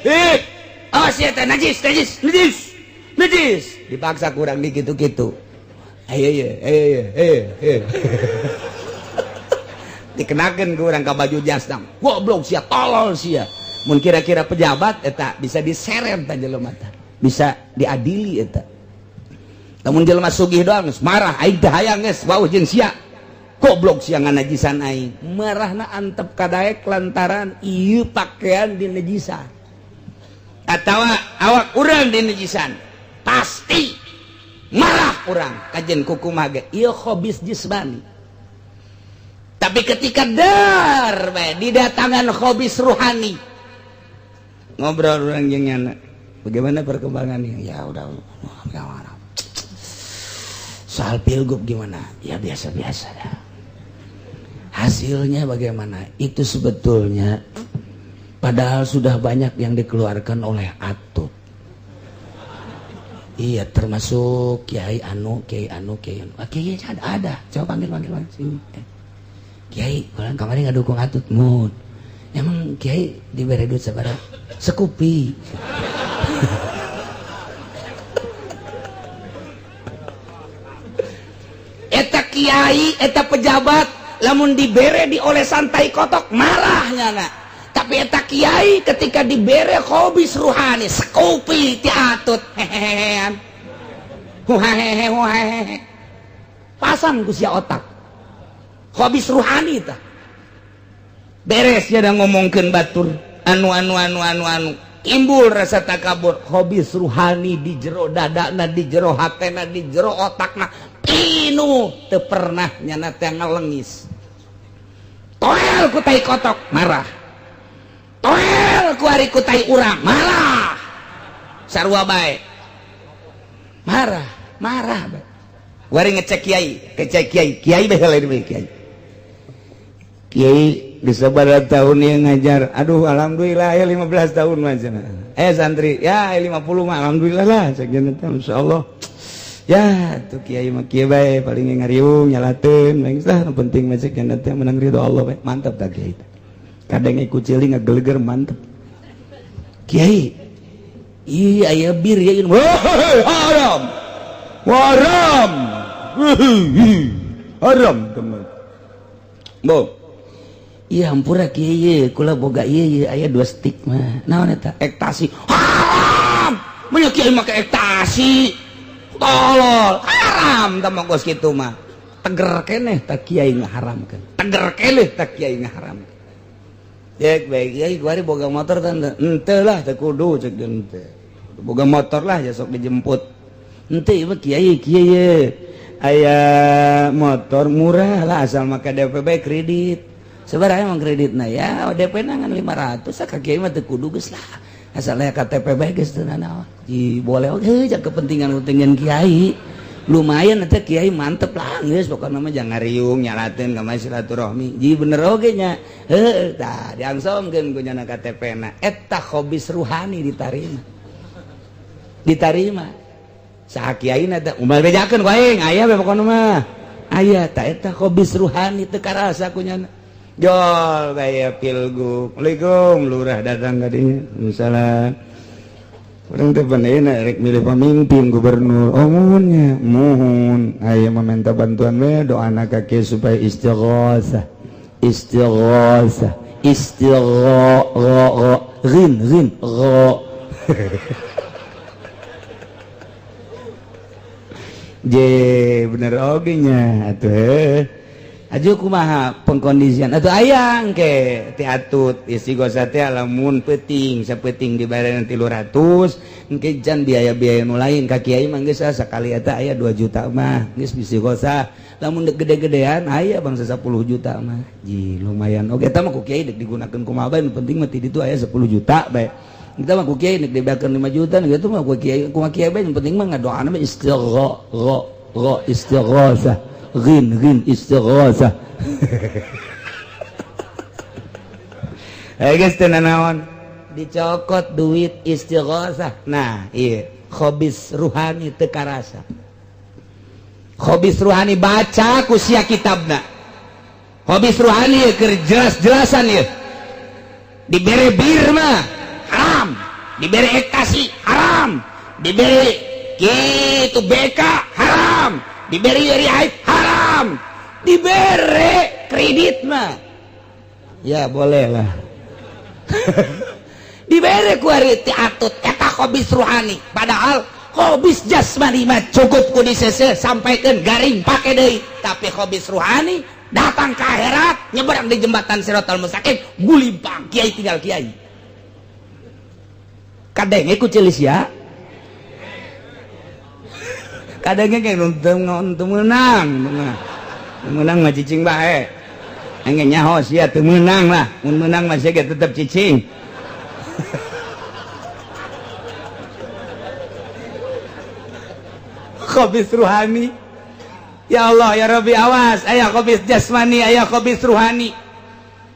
eh, oh sia teh najis, najis, najis, najis, dipaksa kurang di gitu-gitu. Ayo ayo ayo ayo ayo, dikenakan ke orang ke baju jas dang, goblok sia, tolol sia. Mun kira-kira pejabat eta bisa diseret tah jelema tah, bisa diadili eta. Lamun jelema sugih doang geus marah, aing teh hayang geus wauh jeung sia, goblok sia, nganajisan aing. Marahna antep kadaek lantaran ieu pakaian dinajisan atawa awak urang dinajisan, pasti marah urang kajen kukumaha ge. Ieu khobis jismani. Tapi ketika dar bae didatangan khobis ruhani, ngobrol urang jeung nyana, bagaimana perkembangannya? Ya udah, soal pilgub gimana? Ya biasa-biasa dah. Hasilnya bagaimana? Itu sebetulnya padahal sudah banyak yang dikeluarkan oleh Atut. Iya, termasuk Kiai Anu, Kiai Anu, Kiai Anu. Ah, Kiai ada, ada. Coba panggil, panggil, panggil sini. Kiai, kalau kemarin nggak dukung Atut, mun. Emang Kiai diberi duit sabaraha? Sekupi. Eta kiai, eta pejabat, lamun dibere dioleh santai kotok marahnya nak. Tapi eta kiai ketika dibere khobis ruhani sekupi ti Atut, hehehean huhahehe huhahehe, pasang ku sia otak khobis ruhani tah beres ya. Ngomongkeun batur anu anu anu anu anu, timbul rasa takabur. Khobis ruhani di jero dadana, di jero hatena, di jero otakna pinuh, teu pernah nyana teh ngalengis. Toel ku tai kotok marah, toel ku ari ku tai urang marah, sarua bae marah, marah bae. Wari ngecek kiai, ngecek kiai, kiai bae lain bae kiai. Kiai bisa pada tahun yang ngajar, aduh alhamdulillah ya 15 tahun mah cenah. Santri ya 50 mah alhamdulillah lah cek teh, insyaallah. Ya tuh kiai mah kieu bae paling ngariung nyalateun bae lah, nu penting mah cek teh menang ridho Allah bae. Mantap tah kiai. Kadang ikut ciling ngageleger mantep. Kiai, Ih aya bir ya haram. Haram. Haram teman. Bo. Iya hampura kieu kula boga ieu aya 2 stick mah. Naon eta? Ektasi. Haram. Mun kiai make ektasi. Tolol. Haram tah mah geus kitu mah. Teger keneh tah kiai ngaharamkeun. Teger keneh tah kiai ngaharamkeun. Cek baik kiai kuari boga motor tante. Henteu lah teu kudu cek henteu. Boga motor lah ya sok dijemput. Henteu ieu mah kiai kieu ye. Aya motor murah lah asal make DP bae kredit. Sabaraha emang kreditna ya DP na ngan 500 ka kiai mah teu kudu geus lah. Asal aya KTP bae geus teu nanaon. Ji boleh oge jang kepentingan-kepentingan kiai. Lumayan eta kiai mantep lah geus pokona mah jangan ngariung nyalateun ka mah silaturahmi. Ji bener oge nya. Heuh tah diangsomkeun ku nyana KTP na. Eta khobis ruhani ditarima. Ditarima. Saha kiai na teh umal bejakeun ku aing aya we pokona mah. Aya tah eta khobis ruhani teu karasa ku nyana. Jol bae pilgub. Assalamualaikum lurah datang ka dinya. Waalaikumsalam. Urang teh bener rek milih pamimpin gubernur. Oh muhunnya, muhun. Aya meminta bantuan we doana ka kieu supaya istighosah. Istighosah, istigho ghin ghin gho. Je bener oge nya atuh. Aju kumaha pengkondisian atuh ayang ke ti atut istighosah teh lamun peuting sapeuting dibayaran 300 engke jan biaya-biaya nu lain ka kiai mah geus sakali eta aya 2 juta mah geus istighosah lamun dek gede-gedean aya bangsa 10 juta mah ji lumayan oge eta mah ku kiai dek digunakeun kumaha bae nu penting mah ti ditu aya 10 juta bae eta mah ku kiai dek dibayakeun 5 juta kitu mah ku kiai kumaha kiai bae nu penting mah ngadoana mah istigho gho istighosah ghin ghin istighosah. Geus teu nanaon dicokot duit istighosah. Nah ieu khobis ruhani teu karasa. Khobis ruhani baca ku sia kitabna. Khobis ruhani keur jelas-jelasan ieu. Dibere bir mah haram, dibere ektasi haram, dibere kitu BK haram, diberi haid haram, dibere kredit mah ya boleh lah. Dibere ku ari ti atut eta khobis ruhani. Padahal khobis jasmani mah cukup ku disese sampaikeun garing pake deui, tapi khobis ruhani datang ke akhirat nyebrang di jembatan Siratal Mustaqim gulimpang kiai tinggal kiai. Kadenge ku ceulis ya. Kadangnya kayak teu meunang, meunang mah cicing bae. Engge nyaho sia teu meunang lah, mun meunang mah sia ge tetep cicing. Khobis ruhani. Ya Allah ya Rabbi awas, aya khobis jasmani, aya khobis ruhani.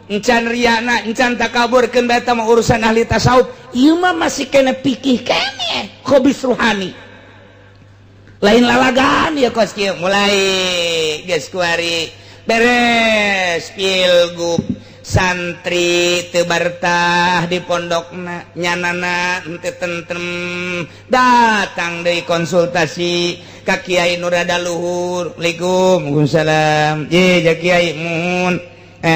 Encan riana, encan takabur keun bae eta mah urusan ahli tasawuf. Ieu mah masih kena pikih keneh khobis ruhani. Lain lalagan ya kos kieu mulai geus kuari beres pilgub santri teu bartah di pondokna nyanana henteu tentrem datang deui konsultasi ka kiai nu rada luhur. Assalamualaikum. Waalaikumsalam. Ye ja kiai muhun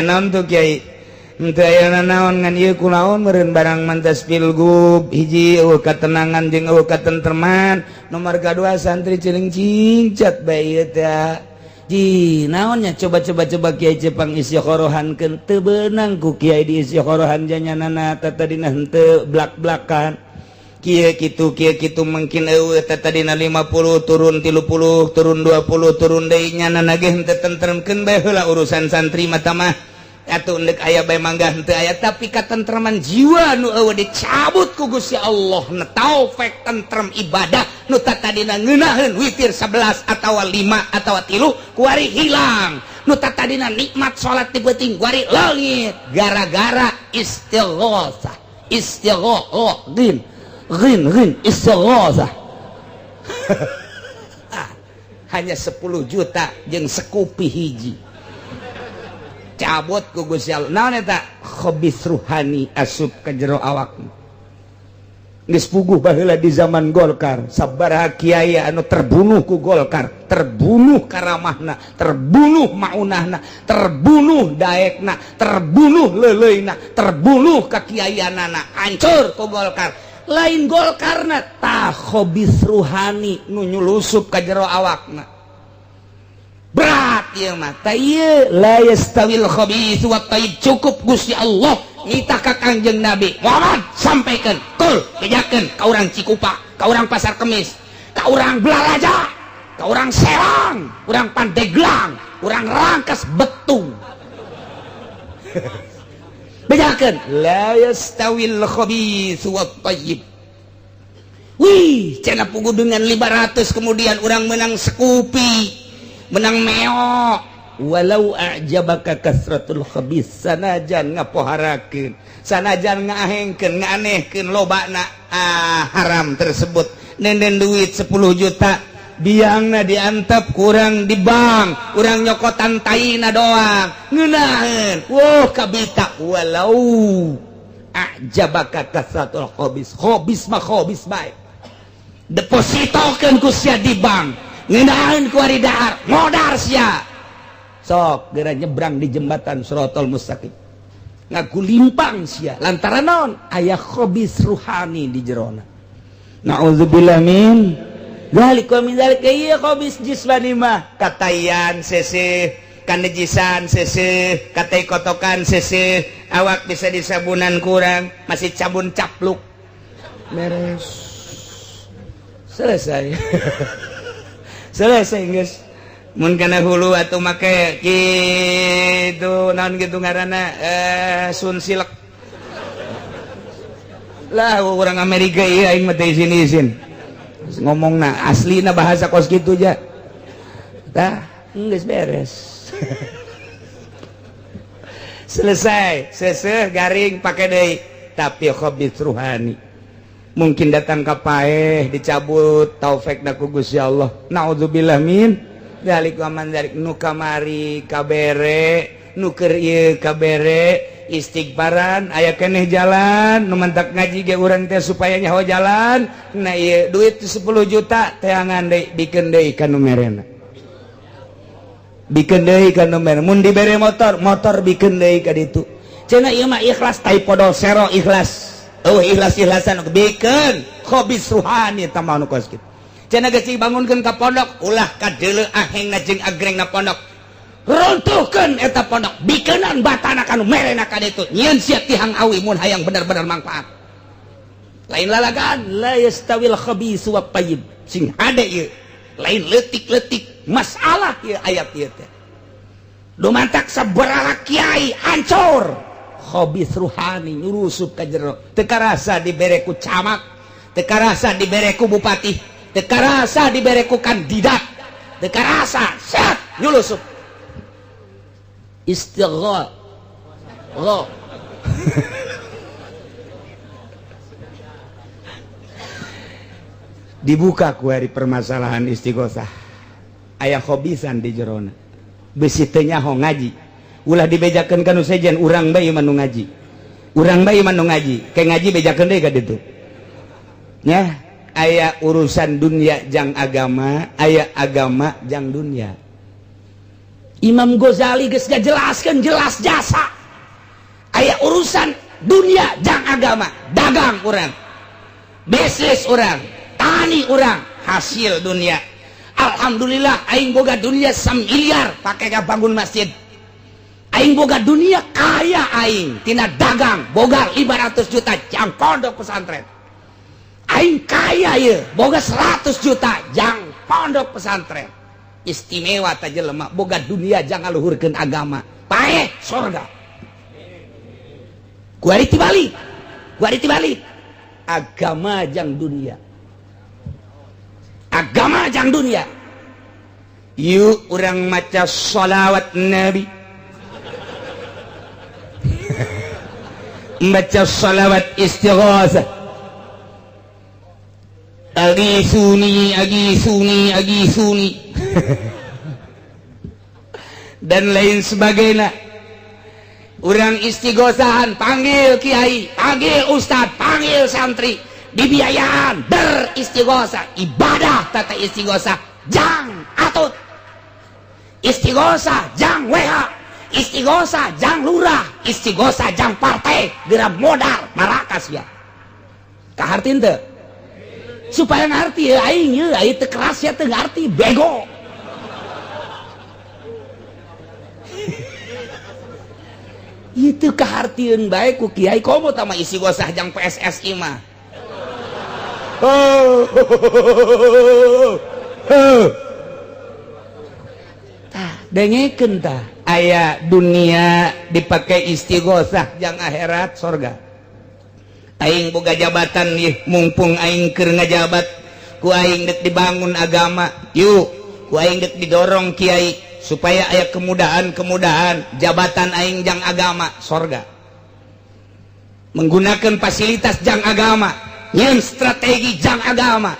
naon tuh kiai henteu aya nanaon ngan ieu kunaon meureun barang mantas pilgub hiji eueuh katenangan jeung eueuh katentreman nomor kadua santri ciling cingcat bae ieu teh ji naonnya coba-coba kiai Jepang istikhorohankeun teu beunang ku kiai di istikhorohan janyanana tatadina henteu blak-blakan kieu kitu mungkin eueuh tatadina 50 turun 30 turun 20 turun deui nyanana ge henteu tentremkeun bae heula urusan santri mah mah atuh ndek aya bae mangga henteu aya tapi katentreman jiwa nu eueuh dicabut ku Gusti Allah na taufik tentrem ibadah nu tatadina ngeunaheun witir 11 atawa 5 atawa 3 kuari hilang nu tatadina nikmat salat ti peuting kuari leungit gara-gara istighosah istigho ghin ghin ghin istighosah. Hanya 10 juta jeung sekupi hiji cabut ku Gusti Allah. Naon eta khobis ruhani asup ka jero awak. Geus puguh baheula di zaman Golkar, sabaraha kiai anu terbunuh ku Golkar, terbunuh karamahna, terbunuh maunahna, terbunuh daekna, terbunuh leuleuyna, terbunuh kakiaianana, hancur ku Golkar. Lain Golkarna, tah khobis ruhani nu nyulusup ka jero awakna. Berat ieu mah. Tah ieu la yastawil khabis wa thayyib, cukup Gusti Allah nitah ka Kangjeng Nabi Muhammad, sampaikan, kul, bejakeun ka urang Cikupa, ka urang Pasar Kemis, ka urang Balaraja, ka urang Serang, urang Pandeglang, urang Rangkas Betung, bejakeun la yastawil khabis wa thayyib. Wih, cenah puguh dengan 500 kemudian orang menang Scoopy, menang Meo. Walau a'jabaka kasratul khabis, sanajan ngapoharakeun, sanajan ngaahengkeun, ngaanehkeun lobana haram tersebut. Nenden duit 10 juta, biangna diantep kurang di bank, urang nyokotan taina doang ngeunaheun, wah kabita. Walau a'jabaka kasratul khabis, khabis mah khabis bae, depositokeun ku sia di bank, ngeunaheun ku ari dahar modar sia. Sok geura nyebrang di jembatan Sirotol Mustaqim, ngagulimpang sia lantaran naon? Aya khabis ruhani di jerona. Naudzubillah min dzalik wa min dzalik. Ieu khabis jismani mah katayan seseh, kanejisan seseh, katai kotokan seseh, awak bisa disabunan kurang masih cabun capluk, beres, selesai, selesai geus. Mun kana hulu atau make gitu, naon gitu ngaranna, Sunsilk lah. Orang Amerika iya, aing mah teu izin-izin ngomongna, aslina bahasa kos kitu ja. Tah, geus beres, selesai, seseh, garing, pakai deui. Tapi khabis ruhani mungkin datang ka paeh, dicabut taufik ku Gusti Allah. Naudzubillah min dzalik wa man dzalik. Nu kamari kabere, nu keur ieu kabere, istighfaran aya keneh jalan. Nu mantak ngaji ge urang teh supaya nyaho jalan. Nah, ieu duit 10 juta teangan deui, bikeun deui ka nu merena, bikeun deui ka nu merena. Mun dibere motor, motor bikeun deui ka ditu. Cenah ieu mah ikhlas, tai podol sero ikhlas. Oh, ikhlas-ikhlasan bikeun khabis ruhani eta mah nu kos kitu. Cenah geus dibangunkeun ka pondok, ulah kadeuleu ahengna jeung agrengna pondok, runtuhkeun eta pondok, bikeunan batana kanu merena ka ditu. Nyieun sia tihang awi mun hayang bener-bener manfaat. Lain lalagan, la yastawil khabis wa thayyib. Sing hade ieu, lain leutik-leutik masalah ieu ayat ieu teh. Dumantak sabaraha kiai hancur, khabis ruhani nyurusup ka jero. Teu karasa dibere ku camat, teu karasa dibere ku bupati, teu karasa dibere ku kandidat, teu karasa set nyulusup. Istigha gha dibuka ku hari permasalahan istighosah, aya khobisan di jerona. Besi teu nyaho ngaji, ulah dibejakeun ka nu sejen. Urang bae mah nu ngaji, urang bae mah nu ngaji, kayak ngaji bejakeun deui ka ditu nya. Aya urusan dunia jang agama, aya agama jang dunia. Imam Ghazali geus ngajelaskeun jelas jasa, aya urusan dunia jang agama. Dagang urang, bisnis urang, tani urang, hasil dunia, alhamdulillah aing boga dunia 1 miliar, pakai bangun masjid. Aing boga dunia, kaya aing tina dagang, boga 500 juta jang pondok pesantren. Aing kaya ya, boga 100 juta jang pondok pesantren. Istimewa ta jelema boga dunia jang ngaluhurkeun agama, paeh sorga. Kuari tibalik, kuari tibalik, agama jang dunia, agama jang dunia. Yuk urang maca sholawat Nabi, baca sholawat istighosah, agisuni, agisuni, agisuni, dan lain sebagainya. Urang istighosahan, panggil kiai, panggil ustad, panggil santri. Dibiayaan beristighosah, ibadah tata istighosah jang atut, istighosah jang WH, istighosah jang lurah, istighosah jang partai, geura modal marakas ya. Kaharti teu? Supaya ngerti ya aing ye, aing teu keras ya teu ngarti bego. Itu kahartieun bae ku kiai komo tama istighosah jang PSSI mah. Oh. Tah, dengekeun tah, aya dunia dipakai istighosah jang akhirat sorga. Aing boga jabatan ieu, mumpung aing keur ngajabat, ku aing deuk dibangun agama. Yuk, ku aing deuk didorong kiai supaya aya kemudahan-kemudahan jabatan aing jang agama sorga. Menggunakan fasilitas jang agama, nyeun strategi jang agama.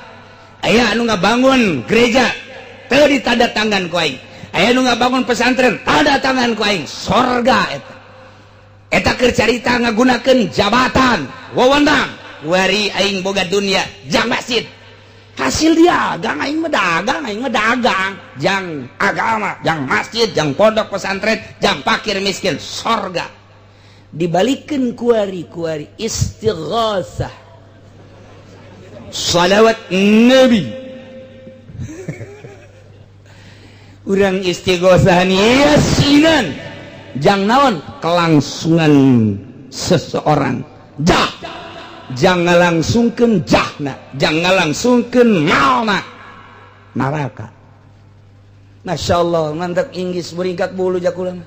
Aya anu ngabangun gereja teu ditanda tangan ku aing. Aya nu ngabangun pesantren tanda tangan ku aing, sorga eta. Eta keur carita ngagunakeun jabatan wewenang, wari aing boga dunia jang masjid. Hasil dagang aing mah dagang, aing mah dagang jang agama, jang masjid, jang pondok pesantren, jang fakir miskin, sorga. Dibalikeun kuari-kuari istighosah. Salawat Nabi. Urang istighosah yasinan jang naon kelangsungan seseorang. Jah jangan langsungkeun jahna, jangan langsungkeun malna neraka. Masya Allah, mantap Inggris muringkak bulu jakulang.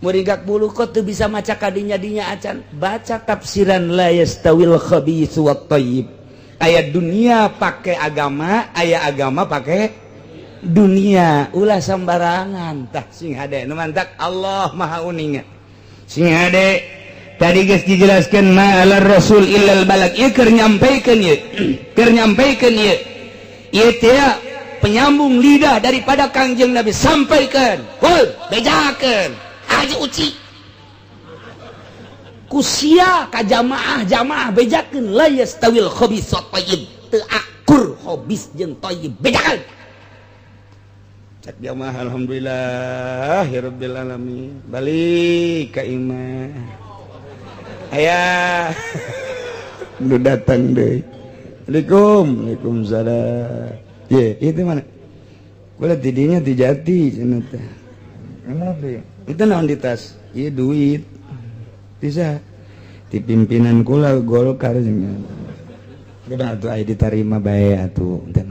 Muringkak bulu kok teu bisa maca kadinya dinya acan. Baca tafsiran la yastawil khabitsu wat thayyib. Aya dunia pakai agama, aya agama pakai dunia. Ulah sembarangan tah sing hade nu mantak Allah Maha Uninga. Sing hade tadi geus dijelaskeun ma alar rasul illal balag. Ieu keur nyampaikan ieu. Keur nyampaikan ieu. Ieu teh penyambung lidah daripada Kangjeng Nabi sampaikan. Heuh, bejakeun. Haji Uci. Kusia ka jamaah jamaah bejakeun la yastawil khabis wat thayyib. Teu akur khabis jeung thayyib bejakeun. Cek jamaah alhamdulillah ya rabbil alamin. Balik ka imah. Aya nu datang deui. Assalamualaikum. Waalaikumsalam. Ye, itu mana? Kula tidinya ti jati cenah teh. Itu naon di tas? Ieu duit. Bisa di pimpinan kula Golkar cenah. Udah atuh aya ditarima bae atuh, teu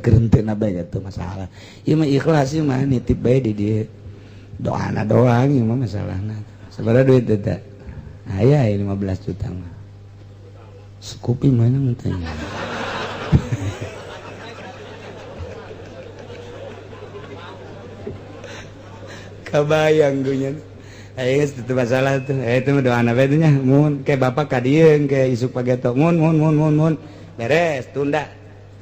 keur henteu bae atuh masalah. Ieu mah ikhlas ieu mah nitip bae di dieu. Doana doang ieu mah masalahna. Sabaraha duit eta? Aya 15 juta mah. Sekupi mana teh? Kabayang gue nya. Ayo itu masalah tuh. Itu mah doana bae nya. Mun ke bapak ka dieu ke isuk pageto. Mun mun mun mun mun. Beres tunda.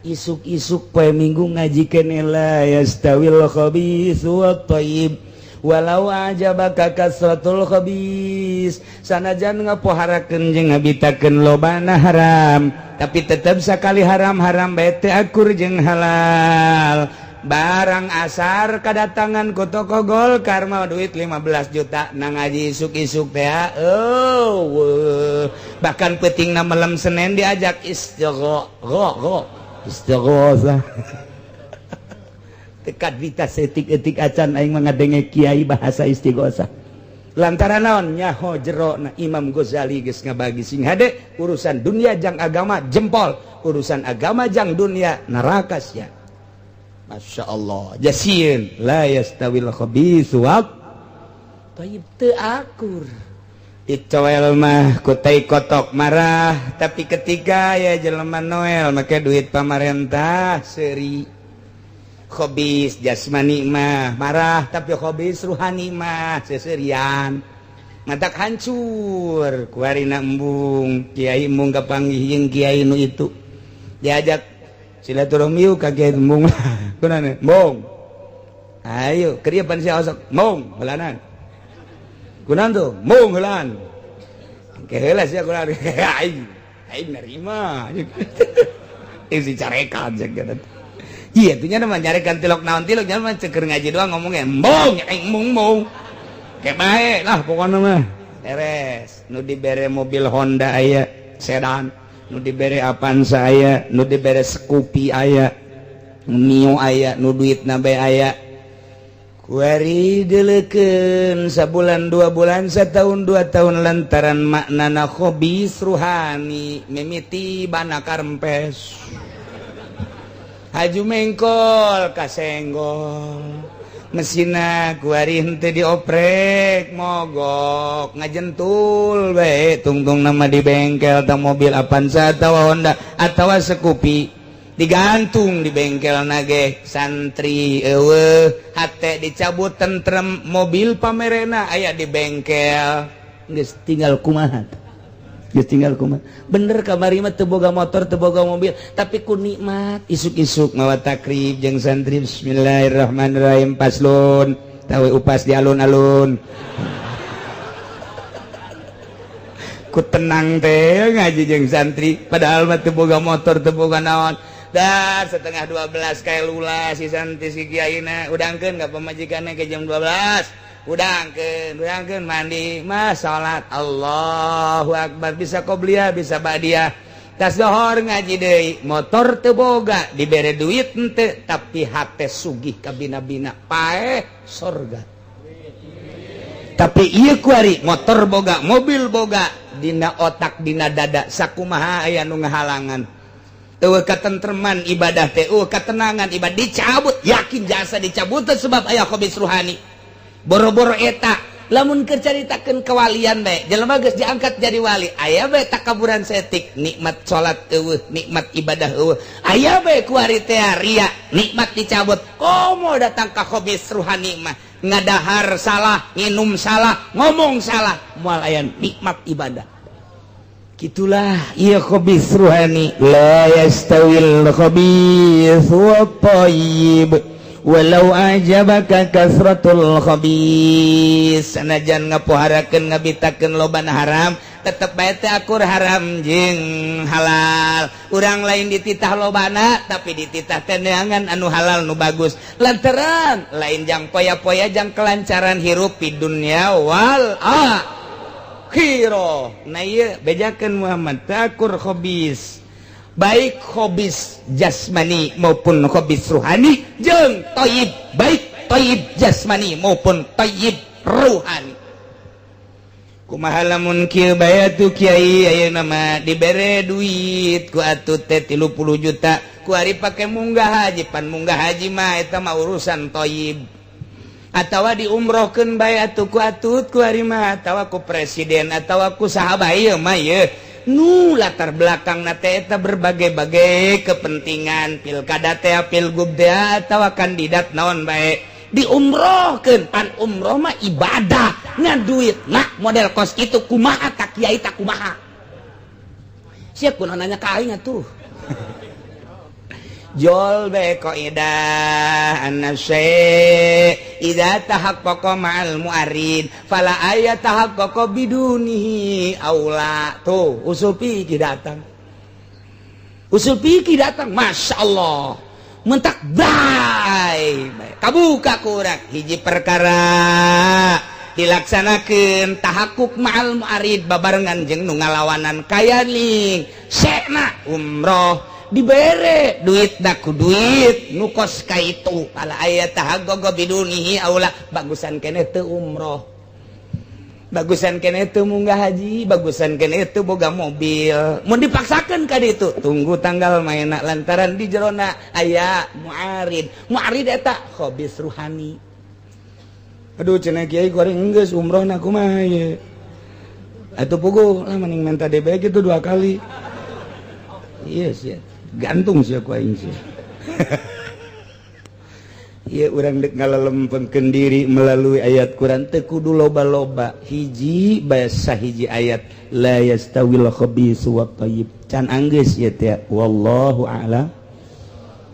Isuk-isuk poe Minggu ngaji keneh la yastawil khabitsu wat thayyib. Walau ajabaka kasratul khabis. Sanajan ngapoharakeun jeung ngabitakeun lobana haram, tapi tetep sakali haram-haram bae teu akur jeung halal. Barang asar kedatangan ku toko Golkar mau duit 15 juta nang ngaji isuk-isuk teh. Oh, bahkan peutingna malam Senin diajak istighosah. Tekat vita setik-etik acan aing mah ngadenge kiai bahasa istighosah. Lantaran naon nyaho jerona Imam Ghazali geus ngabagi sing hade urusan dunia jang agama jempol, urusan agama jang dunia neraka sia. Masya Allah, jasieun la yastawil khabitsu wat thayyib teu akur. Dicoel mah ku tai kotok marah, tapi ketika ya jelema Noel make duit pamarentah seuri. Khobis jasmani mah marah, tapi khobis ruhani mah seserian. Matak hancur kuarina embung, kiai embung kapanggih jeung kiai nu itu. Diajak silaturahmi yuk ka kiai embung. Kunaon? Embung. Ayo, keur ieu pan sia osok. Embung heulanan. Kunaon tuh? Embung heulaan. Ke heula sia kunaon? Aing. Aing nerima. Isi carekan cek gitu. Iya, tuh nya mah nyarekan tilok naon tilok nya mah ceker ngaji doang ngomongnya embung, aing embung embung. Kayak bae lah pokoknya mah. Beres, nu dibere mobil Honda aya, sedan, nu dibere Avanza aya, nu dibere Scoopy aya, Mio aya, nu duitna bae aya. Kuari dileukeun sabulan 2 bulan, setahun 2 tahun, lantaran maknana khobis ruhani mimiti bana karempes, haju mengkol kasenggol mesina, kuari henteu dioprek, mogok ngajentul bae tungtung nama di bengkel. Atau mobil Avanza atau Honda atau Scoopy digantung di bengkel nage, santri euweuh, hate dicabut tentrem, mobil pamerena aya di bengkel. Geus tinggal kumaha, geus tinggal kumaha? Bener kamari mah teu boga motor, teu boga mobil, tapi ku nikmat isuk-isuk mawa takrib jeung santri, "Bismillahirrahmanirrahim, paslon tawe upas di alun-alun." Ku tenang teh ngaji jeung santri, padahal mah teu boga motor, teu boga naon. Dan 11.30 kayak lula si santri, si kiaina udangkeun ka pamajikanna ke jam 12, udangkeun, udangkeun, mandi mas, salat, Allahu akbar, bisa qobliyah, bisa ba'diyah, tas dohor ngaji deui. Motor teu boga, dibere duit henteu, tapi hate sugih kabina-bina, paeh sorga. Tapi ieu kuari motor boga, mobil boga, dina otak, dina dada sakumaha aya nu ngahalangan. Euweuh katentreman ibadah teh, euweuh ketenangan ibadah, dicabut, yakin jasa dicabut sebab aya khobis ruhani. Boro-boro eta, lamun keur caritakeun kewalian bae, jelema geus diangkat jadi wali, aya bae takaburan setik, nikmat salat euweuh, nikmat ibadah euweuh, aya bae kuari teh ria, nikmat dicabut. Komo datang ka khobis ruhani mah, ngadahar salah, nginum salah, ngomong salah, moal aya nikmat ibadah. Gitulah iya khobis ruhani. La yastawil khabis wa thayyib walau ajabaka kasratul khabis. Sanajan ngapoharakeun, ngabitakeun loban haram, tetep bae teh akur haram jeung halal. Urang lain dititah lobana, tapi dititah teh neangan anu halal, nu bagus, lantaran lain jang poya-poya, jang kelancaran hirup di dunia wal akhirah. Nah, ieu bejakeun Muhammad takur khobis, baik khobis jasmani maupun khobis ruhani, jeung thayyib, baik thayyib jasmani maupun thayyib ruhani. Kumaha lamun kieu bae atuh, Kiai? Ayeuna mah dibere duit ku atuh teh 30 juta, ku ari pake munggah haji. Pan munggah haji mah eta mah urusan thayyib. Atawa diumrohkeun bae atuh ku atut ku ari mah, atawa ku presiden, atawa ku saha bae. Ieu mah ieu nu latar belakang na teh eta berbagai-bagai kepentingan, pilkada teh, pilgub teh, atawa kandidat naon bae diumrohkeun. Pan umroh mah ibadah, ngan duit nah model kos itu kumaha tak, Kiai? Tak kumaha sia kunaon nanya ka aing atuh? Jol be kaidah anna syai' idza tahaqqaqa ma'al mu'arid fala ayat tahaqqaqa bidunihi aula. Tuh usul fikih datang, usul fikih datang. Masya Allah, mentak bae kabuka kurang hiji perkara dilaksanakan tahakuk ma'al mu'arid, babarengan jeung nu ngalawanan, kaya ning sekna umroh dibere duit daku duit nu kos ka itu, fala aya tahaqqaqa bidunihi aula. Bagusan keneh teu umroh, bagusan keneh teu munggah haji, bagusan keneh teu boga mobil. Mun dipaksakeun ka ditu, tunggu tanggal maena, lantaran di jerona aya muarid. Muarid eta khobis ruhani. Aduh, cenah Kiai, goreng geus umroh na kumaha ye atuh? Puguh lah, mending minta DP gitu dua kali. Iya sih, gantung sih aku aing sih. Iya, urang dek ngalalempengkeun diri melalui ayat Quran teu kudu loba-loba, hiji bahasa, hiji ayat, la yastawil khabis wa thayyib, can anggeus ieu teh. Wallahu a'lam.